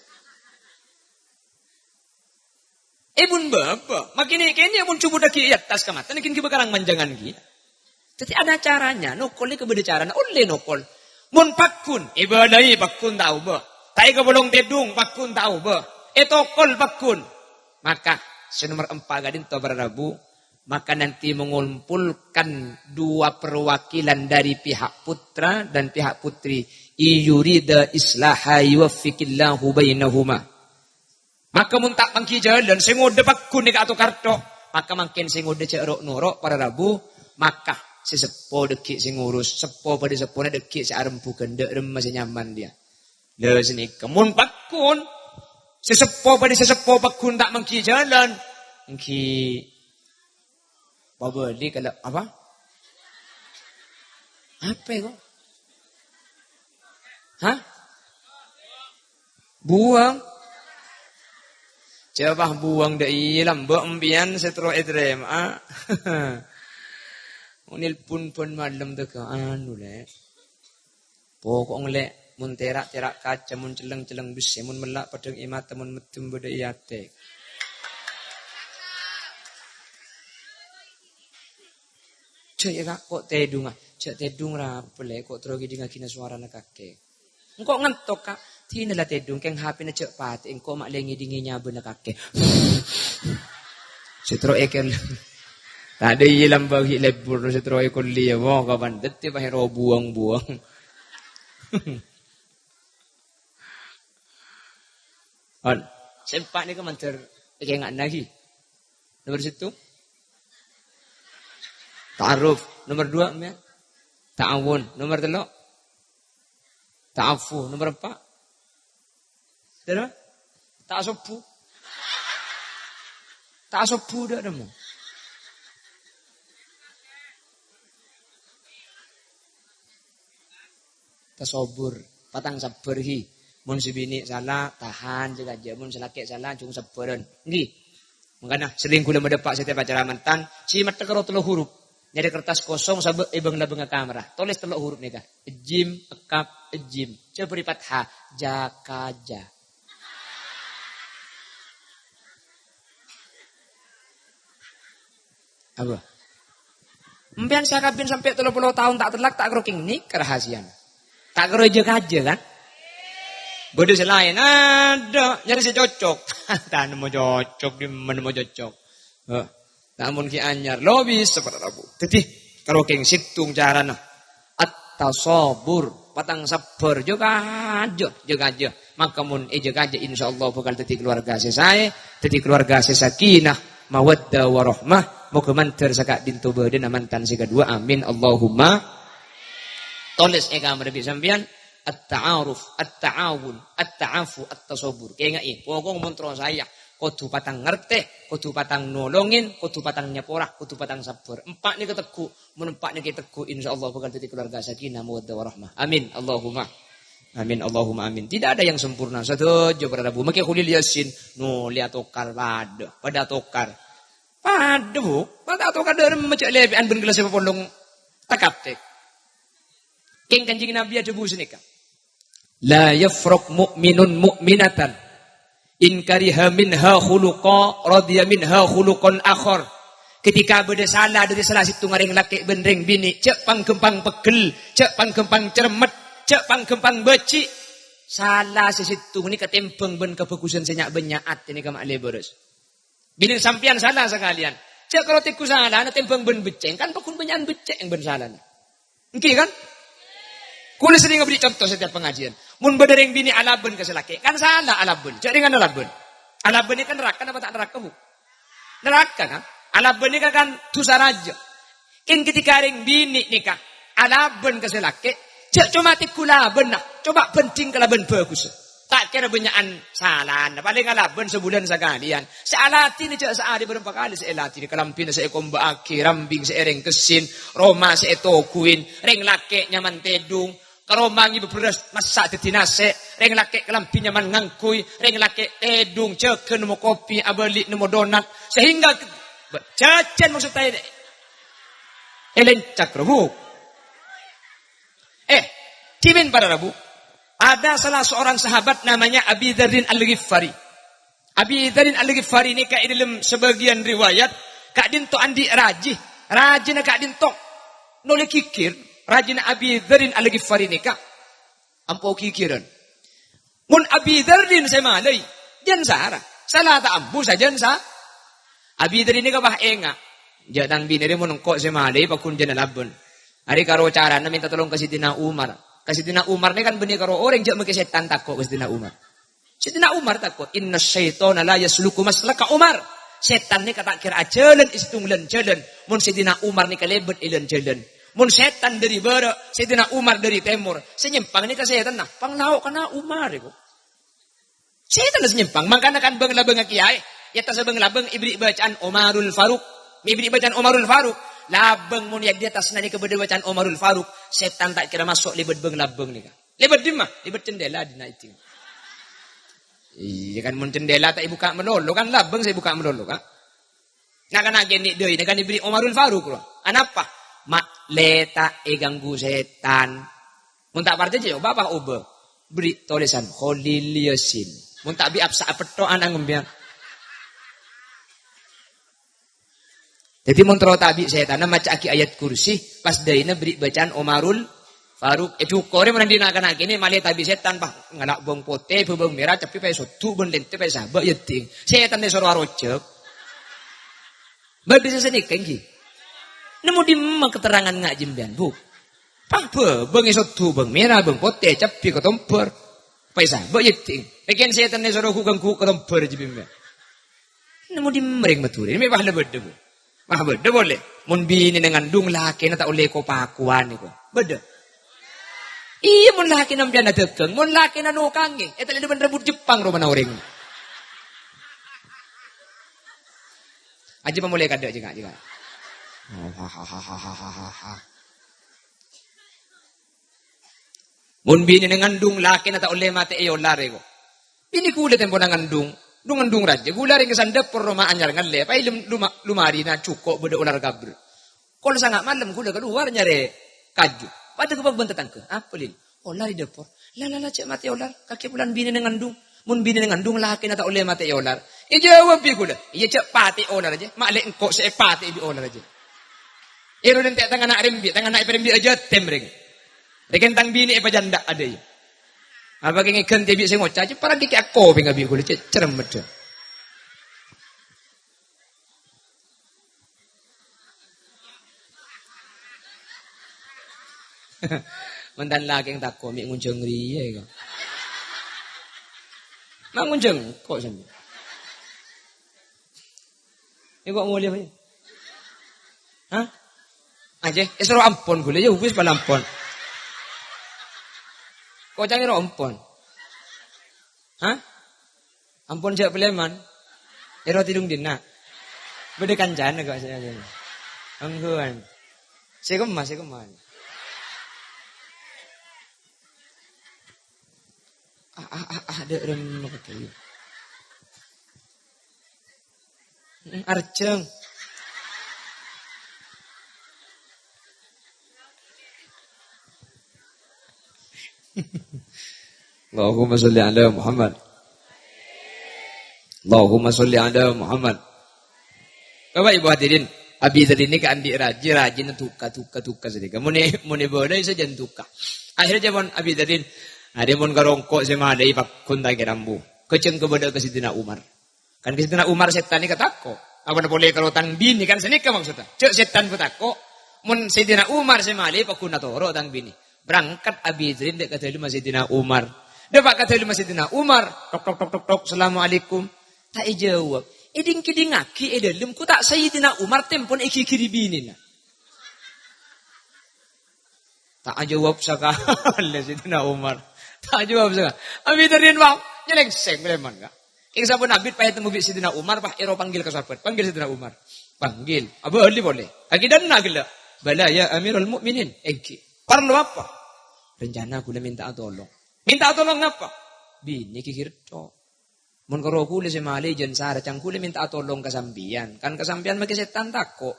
È bun bâbâ, makè nè'-kènè' mon jhubuddhâghi è attas ka mata, nèngghâ bhâkalan manjhângan kèya. Dhâddhi, ada caranya, nokol nèka bâdâ carana, ollè nokol. Mon pagghun, èbâlâi pagghun ta' obâ. Ta' èkapolong tèdung, pagghun ta' obâ. Ètokol pagghun. Maka, sè nomer empa' ka'dinto para rabu, maka nanti mengumpulkan dua perwakilan dari pihak putra dan pihak putri. Iyurida islaha yuwaffiqillahu bainahuma. Maka mon ta' mangghi jhâlân, sè ngodâ pagghun nèka atokar tho'. Maka mangkèn sè ngodâ jhâ' ro'-noro', para rabu. Maka sè seppo dhâggi' sè ngurus, seppo padâ seppona dhâggi' sè arembhugân, dâ' remma sè nyaman, dhiyâ. Lha, sanèka mon pagghun, sè seppo padâ sè seppo pagghun ta' mangghi jhâlân, èngghi pabâli kala apa? Apa kok? Hah? Buwâng? Jhâ' pas buwâng dâ' iyâ lambâ' empèyan sè terro ètarèma'a. Nelpon bân malem tèka anu, Lè'. Pokok ngelek, mon terak, terak kaca, mon celeng, celeng besi, mon mellak, padang e mata, mon medem, bâdâ e atè. Jâ' ya, Kak, kok tèdunga? Jâ' tèdung ra apa, Lè', kok terro ngèdingngaghinâ sowarana kakè. Engko' ngantok, Kak. Dinala tèdung, kèng H P-na jâ' patè, engko' ma' lè ngèdingè nyabâna kakè. Sè terro èkèl. Tadâ' iyâ lambâ' ghi' lebur, sè terro èkollè, ya, mo, kapan dâddhi pas ro buwâng-buwâng. On. Sè empa' nèka mandhâr èkènga'na ghi. Nomor sèttong. Ta'aruf. Nomor dua, mè. Ta'awun. Nomor tello'. Ta'afu. Nomor empa'. Dârâ? Ta'asobbu. Ta'asobbu dâ' nemmo. Tasobur, patang sabbhâr, ghi. Mon sè binè' sala, tahan, jâ-kajâ. Mon sè lakè' sala, jung sabbhârân. Ghi. Mangkana, sering kaulâ madâpa' setiap acara mantan, sè metthek karo tello' huruf. Nyarè kertas kosong, sabâ' è bâng-labângnga kamar. Tolès tello' huruf nèka. Jim, ekap, jim. Jâ' bâri' fathah. Jâ-kajâ. Apa? Empèyan sè akabin sampè' tello polo taon ta' tellak, ta' karo kèngèng, ka rahasiana. Ta' karo jâ-kajâ, kan? Bâdâ sè laèn, adâ', nyarè sè cocok. Ta' nemmo cocok, dimma nemmo cocok. Heh. Namong ghi' anyar, lo bisa para rabu. Dâddhi, karo kèng sèttong carana. At-tasabur, patang sabbhâr, jâ-kajâ, jâ-kajâ. Maka mon èjâ-kajâ, insyaallah bhâkal dhâddhi kalowarga sè saè, dhâddhi kalowarga sè sakinah, mawaddah, warahmah. Moghâ mandhâr saka'dinto bâdâna mantan sè kaduwâ. Amin, Allahumma. Tolès è kamar bi' sampèyan, at-ta'aruf, at-ta'awun, at-ta'afu, at-tasabbur. Kaènga'è, pokok mon terro saè, kodhu patang ngartè, kodhu patang nolongè, kodhu patang nyapora, kodhu patang sabbhâr. Empa' nèka tegghu', mon empa' nèka tegghu', insyaallah bhâkal dhâddhi kalowarga sakinah, mawaddah, warahmah. Amin, Allahumma. Amin, Allahumma amin. Tidak ada yang sempurna. Sadhâjâ para rabu. Makè Kholil Yasin. No, lè atokar padâ. Padâ atokar. Padâ, Bu. Padâ atokar dâremma cè' lèbè'an bân kellas sè papolong. Takatek. Kèng Kanjeng Nabi adhâbu sanèka. "La yafraq mu'minun mu'minatan. In kariha minha khuluqa, radiya minha khuluqan akhar." Ketika bâdâ sala dâri sala sèttonga rèng lakè' bân rèng binè', jhâ' pang-ghâmpang pegghel, jhâ' pang-ghâmpang cermet, jhâ' pang-ghâmpang bâji'. Sala sè sèttong nèka tèmbhâng bân kabhâghusân sè nya'-bânnya', atè nèka ma' lè bârâs. Bilâ sampèyan sala sakalèyan, jhâ' karo tèghu salana tèmbhâng bân beccèng, kan pagghun bânnya'an beccèng bân salana. Èngghi, kan? Kaulâ serrèng aberri' conto setiap pengajian. Mon bâdâ rèng binè' alabân ka sè lakè', kan sala alabân. Jhâ' rèng alabân. Alabân nèka naraka napa ta' naraka, Bu? Naraka, kan? Alabân nèka kan dhusa rajâ. Kèng ketika rèng binè' nèka alabân ka sè lakè', jhâ' coma tèghu labânna, coba bhândhing kalabân bhâghussa. Ta' kèra bânnya'an salana, palèng alabân sabulân sakalèyan. Sè aladhinè jhâ' saarè bârâmpa kalè sè èladhinè, kalambhina sè èkomba'aghi, rambing sè èrèngkessè, roma sè ètoghuwi, rèng lakè' nyaman tèdung, ka roma ngibâ bherrâs massa' dhâddhi nasè', rèng lakè' kalambhi nyaman ngangghuy, rèng lakè' tèdung jâgâ nemmo kopi, abâli nemmo donat, sehingga jhâjhân maksud saya èlèncak, roh, Bu. Eh, dhimèn para rabu, ada salah seorang sahabat namanya Abi Dzarrin Al-Ghifari. Abi Dzarrin Al-Ghifari nèka è dâlem sabâgiyân riwayat, ka'dinto andi' rajhi, rajhina ka'dinto. Nolè ghighir, rajhina Abi Dzarrin Al-Ghifari nèka ampo ghighirân. Mon Abi Dzarrin sè malè, jân sara. Sala ta' ambu sajân sa. Abi Dzarrin nèka pas enga'. Jhâ' tang binè rè mon engko' sè malè, pagghun jân alabân. Arè karo carana mènta tolong ka Sayyidina Umar. Ka Sayyidina Umar nèka kan bânnè karo orèng jhâ' makè sètan tako' ka Sayyidina Umar. Sayyidina Umar tako', "Inna syaitana la yasluku maslaka Umar." Sètan nèka ta' kèra ajhâlân è sèttong lan-jhâlân. Mon Sayyidina Umar nèka lèbât è lan-jhâlân. Mon sètan dâri bârâ', Sayyidina Umar dâri tèmor. Sè nyèmpang nèka sètanna, panglaokanna Umar, Bu. Sètanna sè nyèmpang, mangkana kan bâng-labângnga kèyaè, è attassa bâng-labâng èberri' bâcaan Omarul Faruq. Èberri' bâcaan Omarul Faruq. Labâng mon è attassa nèka bâdâ bâcaan Omarul Faruq, sètan ta' kèra maso' lèbât bâng-labâng nèka. Lèbât dimma? Lèbât cendèla dinna' èding. Iyâ kan, mon cendèla ta' èbukka' malolo kan, labâng sè èbukka' malolo kan. Na'-kana' kènè' dâina kan èberri' Omarul Faruq, lo. Anapa? Ma' lè ta' èganggu sètan. Mon ta' parcajâ, jhâ' bâ' obâ. Berri' tolèsan Kholil Yasin. Mon ta' bi' apsa apetto' ana' ngembiyân. Dhâddhi, mon terro ta' bi' sètanna maca'aghi ayat kursi, pas dâina berri' bâcaan Omarul Faruq. Èdhukorè mon andi' na'-kana' kènè' malè ta' bi' sètan, pas ngala' bâng potè, bhâbâng mèra, cabbhi pas èsodhu', bân lèntè pas èsabâ', yâ, ding. Sètan èsoro arojhâk. Bâdâ sè sanèka, èngghi. Nemmo dimma keterangan ngajhi sampèyan, Bu? Pas bhâbâng èsodhu', bâng mèra, bâng potè, cabbhi, katombhâr. Pas èsabâ', yâ, ding. Rèken sètan èsoro ghu-, ganggu katombhâr jâ bimma. Nemmo dimma rèng Madhurâ? Mè' pas la bâdâ, Bu. Pas bâdâ polè. Mon binèna ngandung, lakèna ta' ollè ko-pakowan nèko. Bâdâ? Iyâ, mon lakèna sampèyan adhâghâng, mon lakèna nokangè, ètallè bân rambut Jepang romana orèng. Ajâ pamolè kadâ' jâ, Ka', jâ, Ka'. Mon binèna ngandung, lakèna ta' ollè matè'è olar, èko. Binè ghulâ tempona ngandung, ndung-ngandung rajâ. Ghulâ rèng è sandhâpor roma anyar ngallè, pas è lem-, loma-, lomarina jhuko' bâdâ olar kabher. Kol sanga' malem ghulâ kalowar nyarè kaju. Padâ ghâbây bân tatangghâ. "Apa, Lil? Olar è dhâpor." "La, la, la, jhâ' matè'è olar. Kakè polana binèna ngandung. Mon binèna ngandung, lakèna ta' ollè matè'è olar." Èjâwâb bi' ghulâ, "Iyâ, jhâ' patè'è olar jâ. Ma' lè' engko' sè èpatè'è bi' olar jâ." Ero nènte' tang ana' rembi', tang ana' èparembi' ajâtem rèng. Rèken tang binè' èpajândâ' adâ'. Apa kèngèng ghântè bi' sè ngoca', "Jâ' parang kèkè akopènga bi' ghulâ, cè' cerrem meddhâ." Mantan lakèng tako' mè' ngonjhâng rèya, èko. Mangun jengko' sampeyan. Engko' molè, Pak. Hah? Ajjhâ', èsoro ampon ghulâ, ya wis, pala ampon. Koca'na ro ampon. Hah? Ampon jhâ' palèman. Èro tèdung dinna'. Bâdâ kancana kok sè ajjhâ'. Angghuwân. Sè kemma, sè kemma. Ah, ah, ah, ah, dek rem apa tadi? Hmm, arjeng. Allahumma sholli ala Muhammad. Allahumma sholli ala Muhammad. Bapak Ibu hadirin, Abi Dzar ini kan andi' rajhi, rajhina duka, duka, duka sadhâjâ. Mon è, mon è bâlâi sajân duka. Akhirnya jâ' mon Abi Dzar, "Arè mon karongko' sè malè pagghun ta' kèra ambu." Kèjhâng kabâlâ ka Sayyidina Umar. Kan ka Sayyidina Umar sètan nèka tako'. Apa polè karo tang binè kan sanèka maksudnya. Jhâ' sètan pun tako'. Mon Sayyidina Umar sè malè pagghun atoro' tang binè. Berangkat Abi Dzar dâ' ka dâlemma Sayyidina Umar. Dâpa' ka dâlemma Sayyidina Umar. Tok, tok, tok, tok, tok. "Assalamualaikum." Ta' èjâwâb. Èding-kèdingngaghi è dâlem, ku ta' Sayyidina Umar tempon èghighiri binèna. Ta' ajâwâb sakalè Sayyidina Umar. Ta' ajâwâb sakalè. Abi Dzar, wah, nyelèngsèng preman, Kak. Kèng sampon abit pas ètemmo bi' Sayyidina Umar, pas èro panggil ka sahabat. Panggil Sayyidina Umar. Panggil. Abâli polè. Kakè dânna' ghellâ'. "Bala ya Amirul Mukminin." "Èngghi." "Parlo apa?" "Rencana ghulâ mènta'a tolong." "Mènta'a tolong napa?" "Binè ghighir tho'." "Mon karo ghulâ sè malè jân sara, can ghulâ mènta'a tolong ka sampèyan. Kan ka sampèyan makè sètan tako'.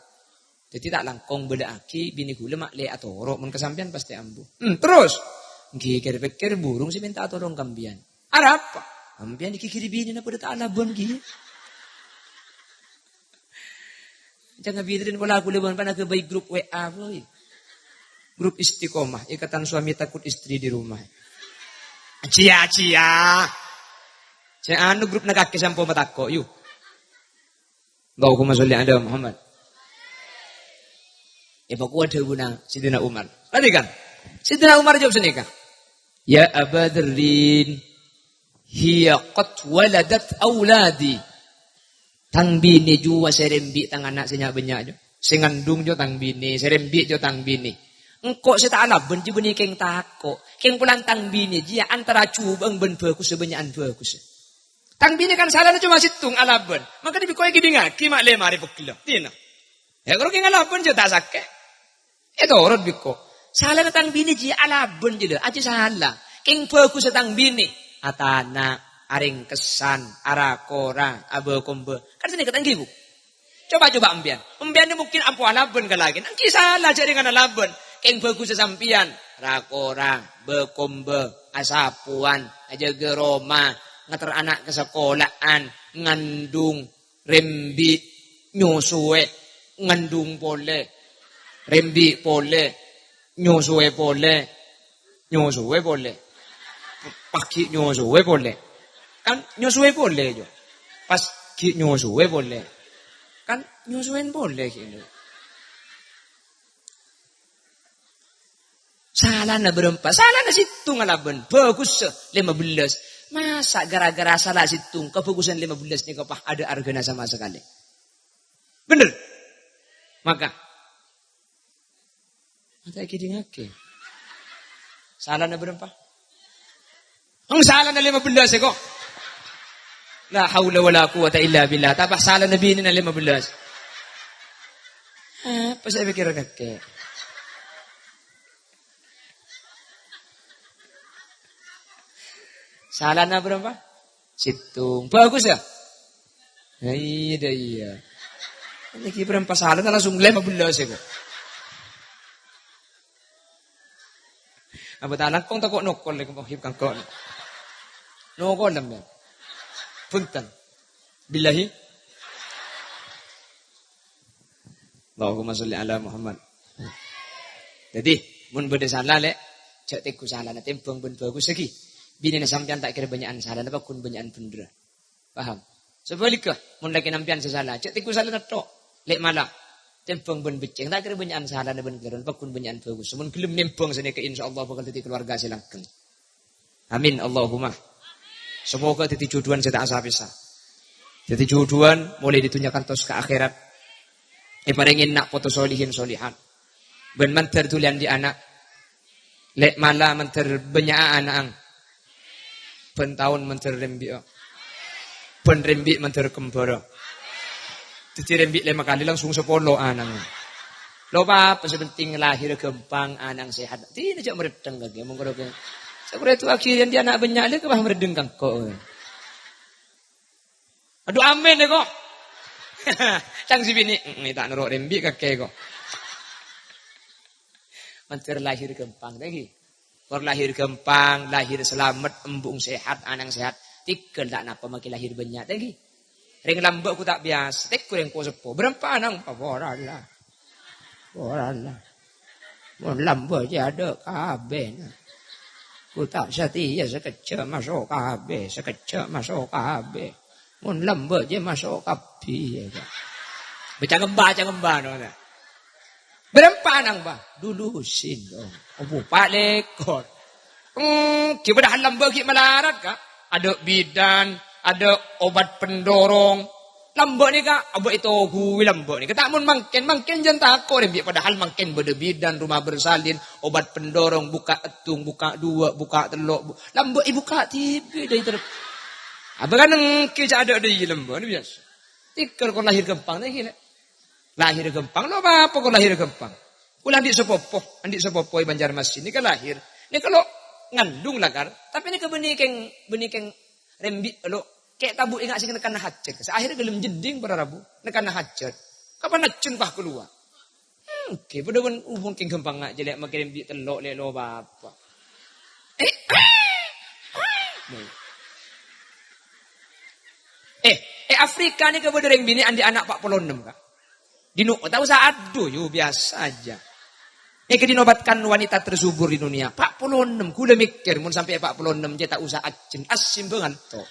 Dâddhi ta' langkong bâlâ'aghi binè ghulâ ma' lè atoro', mon ka sampèyan pastè ambu." "Hmm, terros?" "Èngghi, kèr-pèkkèr burung sè mènta'a tolong ka sampèyan." "Arapa?" "Sampèyan èghighiri binèna padâ ta' alabân ghi." Can Abi Dzar, pola ghulâ bân pan aghâbây grup W A, boy. Grup istiqomah, ikatan suami takut istri di rumah. Cia-cia. Sè anu grupna kakè sampon matako', yu. Allahumma sholli ala Muhammad. Èpakowa dhâbuna Sayyidina Umar. Perhatikan. Sayyidina Umar jâwâb sanèka. "Ya Aba Dzarrin, hiya qad waladat auladi." Tang binè jâwâ sè rembi' tang ana' sè nya'-bânnya' jâwâ. Sè ngandung jâwâ tang binè, sè rembi' jâwâ tang binè. Engko' sè ta' alabân jâwâ bânnè kèng tako'. Kèng polana tang binè jiyâ antara jhubâ'ân bân bhâghussâ bânnya'an bhâghussâ. Tang binè kan salana coma sèttong alabân. Mangkana bi' kowa èkèdingngaghi ma' lè marè pegghellâ. Dina. Ya, karo kèng alabân jâ ta' sakè'. Ètorot bi' ko. Salana tang binè jiyâ alabân jiyâ lho, ajiyâ sala. Kèng bhâghussâ tang binè. Atana', arèngkessan, ara-kora, abâ-kombâ. Kan sanèka ta' èngghi, Bu? Coba-coba empèyan. Empèyan nè mungkin ampo alabân ka lakèna. Èngghi sala jâ' rèng alabân. Kèng bhâghussâ sampèyan. Ra-kora, bâ-kombâ, asapowan, ajâgâ roma, ngater ana' ka sakola'an, ngandung, rembi', nyosoè, ngandung polè, rembi' polè, nyosoè polè, nyosoè polè. Pas ghi' nyosoè polè. Kan nyosoè polè, jâ. Pas ghi' nyosoè polè. Kan nyosoèn polè ghi'. Salana bârâmpa? Salana sèttong alabân. Bhâghussâ lèma bellâs. Masa' gara-gara sala sèttong, kabhâghussân lèma bellâs nèka pas adâ' arghâna sama sakalè? Bhender? Maka. Mata èkèdingngaghi. Salana bârâmpa? Eng, salana lèma bellâs, kok. La haula wala quwwata illa billah. Tapè salana binèna lèma bellâs. Apa sè èpèkkèr kakè? Salana bârâmpa? Sèttong. Bhâghus, yâ? Nah, iyâ, dah, iyâ. Nèka bârâmpa salana langsung lèma bellâs, kok. Apa ta' langkong tako' nokol, lè, kok hip kangkon. Nokol, sampèyan. Bhunten. Billahi. Allahumma sholli ala Muhammad. Dâddhi, mon bâdâ sala, lè', jhâ' tèngghu salana, tèmbhâng bân bhâghus lagi. Binèna sampèyan ta' kèra bânnya'an salana, pagghun bânnya'an bhendherrâ. Paham? Sabhâligghâ, mon lakèna sampèyan sè sala, jhâ' tèngghu salana tok. Lè' mala, tèmbhâng bân beccèng, ta' kèra bânnya'an salana bân ghâlâna, pagghun bânnya'an bhâghus. Mon ghellem nèmbhâng sanèka, insyaallah bhâkal dâddhi kaluwarga sè langgheng. Amin, Allahumma. Samoga dhâddhi jhudhuwân sè ta' sa-pèsa. Dhâddhi jhudhuwân molaè è dhunnya kantos ka akhèrat. Èparèngè na' poto solihin solihat. Bân mandhâr dhuli andi' ana'. Lè' mala mandhâr bânnya'a ana'na. Bân taon mandhâr rembi'â. Bân rembi' mandhâr kembhârâ. Dhâddhi rembi' lèma kalè langsung sapolo ana'na. Lo' pa-apa, sè penting lahir ghâmpang, ana'na sehat. Dinah jhâ' mareddheng kakè, mon karo kè. Sakurè' èdu'aaghi andi' ana' bânnya' lè, kèbâ mareddheng ka engko'. Adhu, amin, ya, kok. Cang si binè', "Mm, ta' noro' rembi' kakè, kok." Mandhâr lahir ghâmpang, ta' ènggi. Kor lahir ghâmpang, lahir salamet, embu'na sehat, ana'na sehat. Tèghâl ta' napa makè lahir bânnya', ta' ènggi. Rèng lambâ' ghu ta' biyasa, tèghâl rèng po-seppo. Bârâmpa ana', ora la. Ora la. Mon lambâ' jhâ' adâ' kabbhi. Ghu ta' satèya sakejjhâ' maso' kabbhi, sakejjhâ' maso' kabbhi. Mon lambâ' jhâ' maso' kabbhi, ya, Pak. Bâca ngembâ, bâca ngembâ, no, no. Bârâmpa ana', Pak? Dulusin, dong. Apa, pa' lèkor. Hmm, ghi' padahal lambâ' ghi' malarat, Ka'. Adâ' bidan, adâ' obat pendorong. Lambâ' nèka abâ' ètobuwi lambâ' nèka. Ta' mon mangkèn, mangkèn jhân tako' rembi', padahal mangkèn bâdâ bidan, rumah bersalin, obat pendorong, bukka' èddhung, bukka' duwâ', bukka' tello', bu-, lambâ' èbukka' dhibi' dâri ter-, abâ' kan ènggi jhâ' adâ' dâi lambâ', nèka biyasa. Tèghâl kor lahir ghâmpang, ta' ènggi, lè'. Lahir ghâmpang, lo' pa-apa kor lahir ghâmpang. Kaulâ andi' sapopo, andi' sapopo è Banjarmasin nèka lahir. Nèka lo' ngandung lakar, tapè nèka bânnè kèng, bânnè kèng rembi' lo', kè' tabu' enga' sè nekana hajat. Saakhirnya ghellem jeddhing para rabu, nekana hajat. Kapan ajjhân pas kalowar? Hmm, oke, padâ bân hubung kèng ghâmpang nga' jhâ' lè' makè rembi' tello' lè' lo' pa-apa. Eh, eh, è Afrika nèka bâdâ rèng binè' andi' ana' pa' polo ennem, Ka'. Dino, ta' usa adhu, yu, biasa aja. Nèka dinobatkan wanita tersubur di dunia. Pa' polo ennem, kaulâ mèkkèr, mon sampè' pa' polo ennem, jhâ' ta' usa ajjhân, asimbangan to.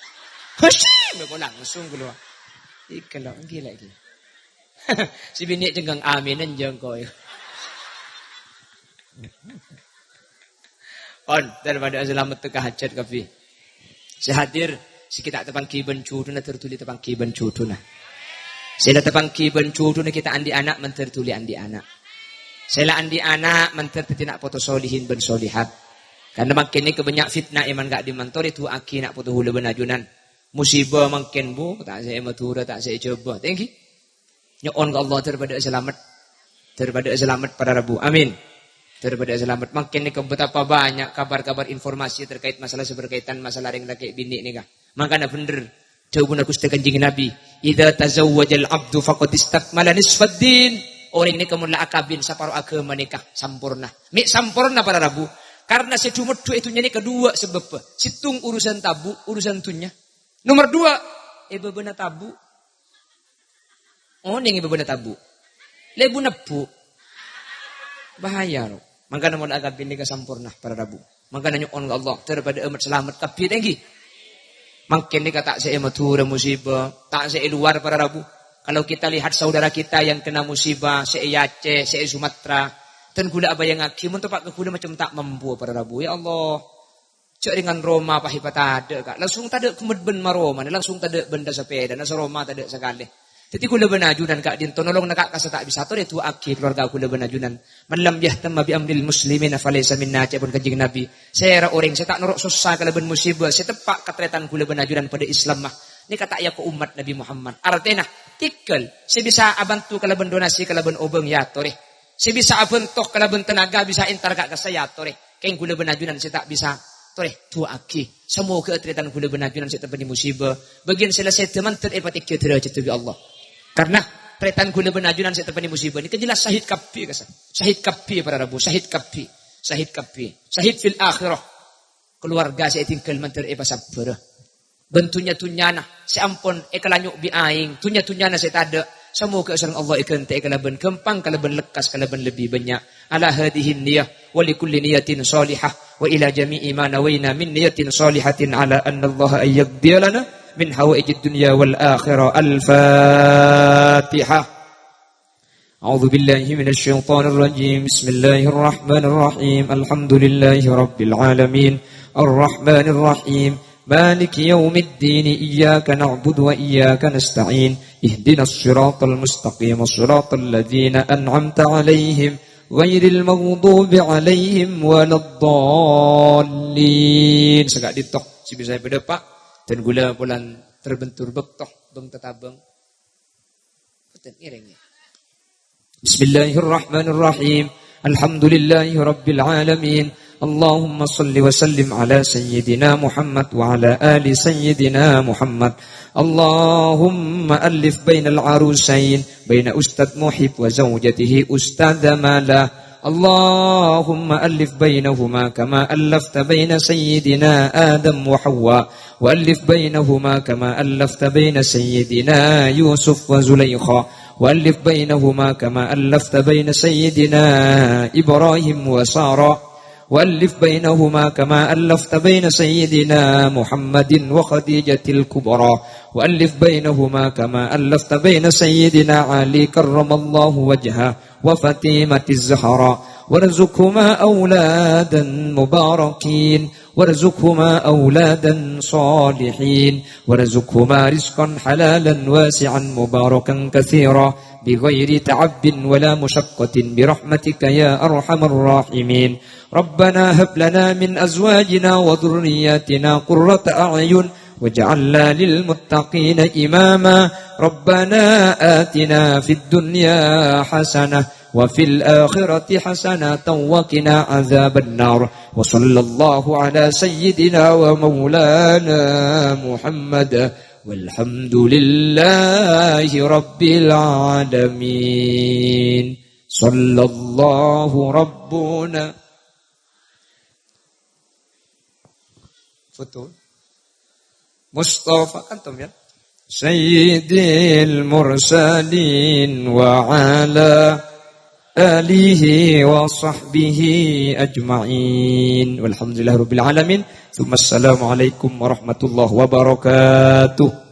Hasim, kok langsung kalowar. Ènggi lo', ènggi lo', ènggi. Si binè' cengkang, "Amin, enjâ' engko', yu." Pon, dâri padâ salamet ka hajat kabbhi. Sè hadir, sè ghi' ta' tapangghi bân jhudhuna, dâr dhuli tapangghi bân jhudhuna. Sè la tapangghi bân jhudhuna ghi' ta' andi' ana', mandhâr dhuli andi' ana'. Sè la andi' ana', mandhâr dhâddhi na' poto solihin bân solihat. Karna mangkèn nèka bânnya' fitna è man ka'dimman, torè du'aaghi na' poto kaulâ bân ajunan. Musibah mangkèn, Bu, ta' sè è Madhurâ, ta' sè è Jhâbâ. Ta' ènggi? Nyo'on ka Allah dâr padâ salamet. Dâr padâ salamet para rabu. Amin. Dâr padâ salamet. Mangkèn nèka betapa banyak kabar-kabar informasi terkait masalah sè berkaitan masalah rèng lakè' binè' nèka. Mangkana bhender dhâbuna Ghustè Kanjeng Nabi, "Idza tazawwajal abdu faqad istakmala nisfad din." Orèng nèka mon la akabin saparo aghâma nèka samporna. Mè' samporna para rabu. Karna sè dhumèdhu è dhunnya nèka duwâ' sabâbbhâ. Sèttong urusan tabu', urusan dhunnya. Nomor duwâ', è bâbâna tabu'. Onèng è bâbâna tabu'. Lèbu nebbhu'. Bahaya, no. Mangkana mon la akabin nèka samporna para rabu. Mangkana nyo'on ka Allah, dâr padâ amat salamet kabbhi, ta' ènggi. Mangkèn nèka ta' sè è Madhurâ musibah, ta' sè è luar para rabu. Kalau kita lihat saudara kita yang kena musibah, sè è Aceh, sè è Sumatera, dân kaulâ abhâjângaghi, mon topa' ka kaulâ macem ta' mampu para rabu. Ya Allah, jhâ' rèng roma pas èpatadâ', Ka'. Langsung tadâ' ghemmet bân maromana, langsung tadâ' bhândhâ sapèdana, saroma tadâ' sakalè. Dhâddhi kaulâ bân ajunan ka'dinto nolong nèka' ka sè ta' bisa, torè du'aaghi keluarga kaulâ bân ajunan. "Man lam yahtamma bi amril muslimina falaysa minna," ca'èpon Kanjeng Nabi. Sèra orèng sè ta' noro' sossa kalabân musibah sè teppa' ka tarètan kaulâ bân ajunan padâ Islam, ma', nèka ta' èako ommat Nabi Muhammad. Artèna, tèghâl sè bisa abhânto kalabân donasi kalabân obâng, ya torè. Sè bisa abhânto kalabân tenaga bisa entar ka kassa, ya torè. Kèng kaulâ bân ajunan sè ta' bisa, torè, du'aaghi. Samoga tarètan kaulâ bân ajunan sè teppa'na musibah, bâgiyân sè la sèdhâ mandhâr èpatèngghi dârâjhâddhâ bi' Allah. Karna tarètan kaulâ bân ajunan sè teppa'na musibah nèka jelas syahid kabbhi, kassa. Syahid kabbhi para rabu, syahid kabbhi. Syahid kabbhi. Syahid fil akhirah. Kaluwarga sè ètinggal mandhâr èpasabbhârâ. Bân dhunnya-dhunnyana sè ampon èkalanyo' bi' aèng, dhunnya-dhunnyana sè tadâ', samoga sareng Allah èghântè'è kalabân ghâmpang, kalabân lekkas, kalabân lebbi bânnya'. Ala hadzihin niyah wa li kulli niyatin shalihah wa ila jami'i ma nawaina min niyatin shalihatin ala annallaha an yaqdiya lana min hawaijid dunya wal akhirah. Al-Fatihah. أعوذ بالله من الشيطان الرجيم. بسم الله الرحمن الرحيم. الحمد لله رب العالمين. الرحمن الرحيم. مالك يوم الدين. إياك نعبد وإياك نستعين. اهدنا الصراط المستقيم. صراط الذين أنعمت عليهم غير المغضوب عليهم ولا الضالين. Sè ka'dinto sè bisa èpadhâpa', dân kaulâ polana terbentur bâkto bâng tatabâng. Bhunten, ngèrèng, yâ. بسم الله الرحمن الرحيم. الحمد لله رب العالمين. اللهم صل وسلم على سيدنا محمد وعلى آل سيدنا محمد. اللهم ألف بين العروسين، بين أستاذ محب وزوجته أستاذة مالا. اللهم ألف بينهما كما ألفت بين سيدنا آدم وحواء، وألف بينهما كما ألفت بين سيدنا يوسف وزليخا، وألف بينهما كما ألفت بين سيدنا إبراهيم وسارة، وألف بينهما كما ألفت بين سيدنا محمد وخديجة الكبرى، وألف بينهما كما ألفت بين سيدنا علي كرم الله وجهه وفاطمة الزهراء، وارزقهما أولادا مباركين، وارزقهما أولادا صالحين، وارزقهما رزقا حلالا واسعا مباركا كثيرا بغير تعب ولا مشقة برحمتك يا أرحم الراحمين. ربنا هب لنا من أزواجنا وذرياتنا قرة أعين واجعلنا للمتقين إماما. ربنا آتنا في الدنيا حسنة وفي الآخرة حسنة وقنا عذاب النار. وصلى الله على سيدنا ومولانا محمد. والحمد لله رب العالمين. صلى الله ربنا. Foto. Mustafa, antum, yâ. سيد المرسلين وعلى آله وصحبه أجمعين. والحمد لله رب العالمين. ثم السلام عليكم ورحمة الله وبركاته.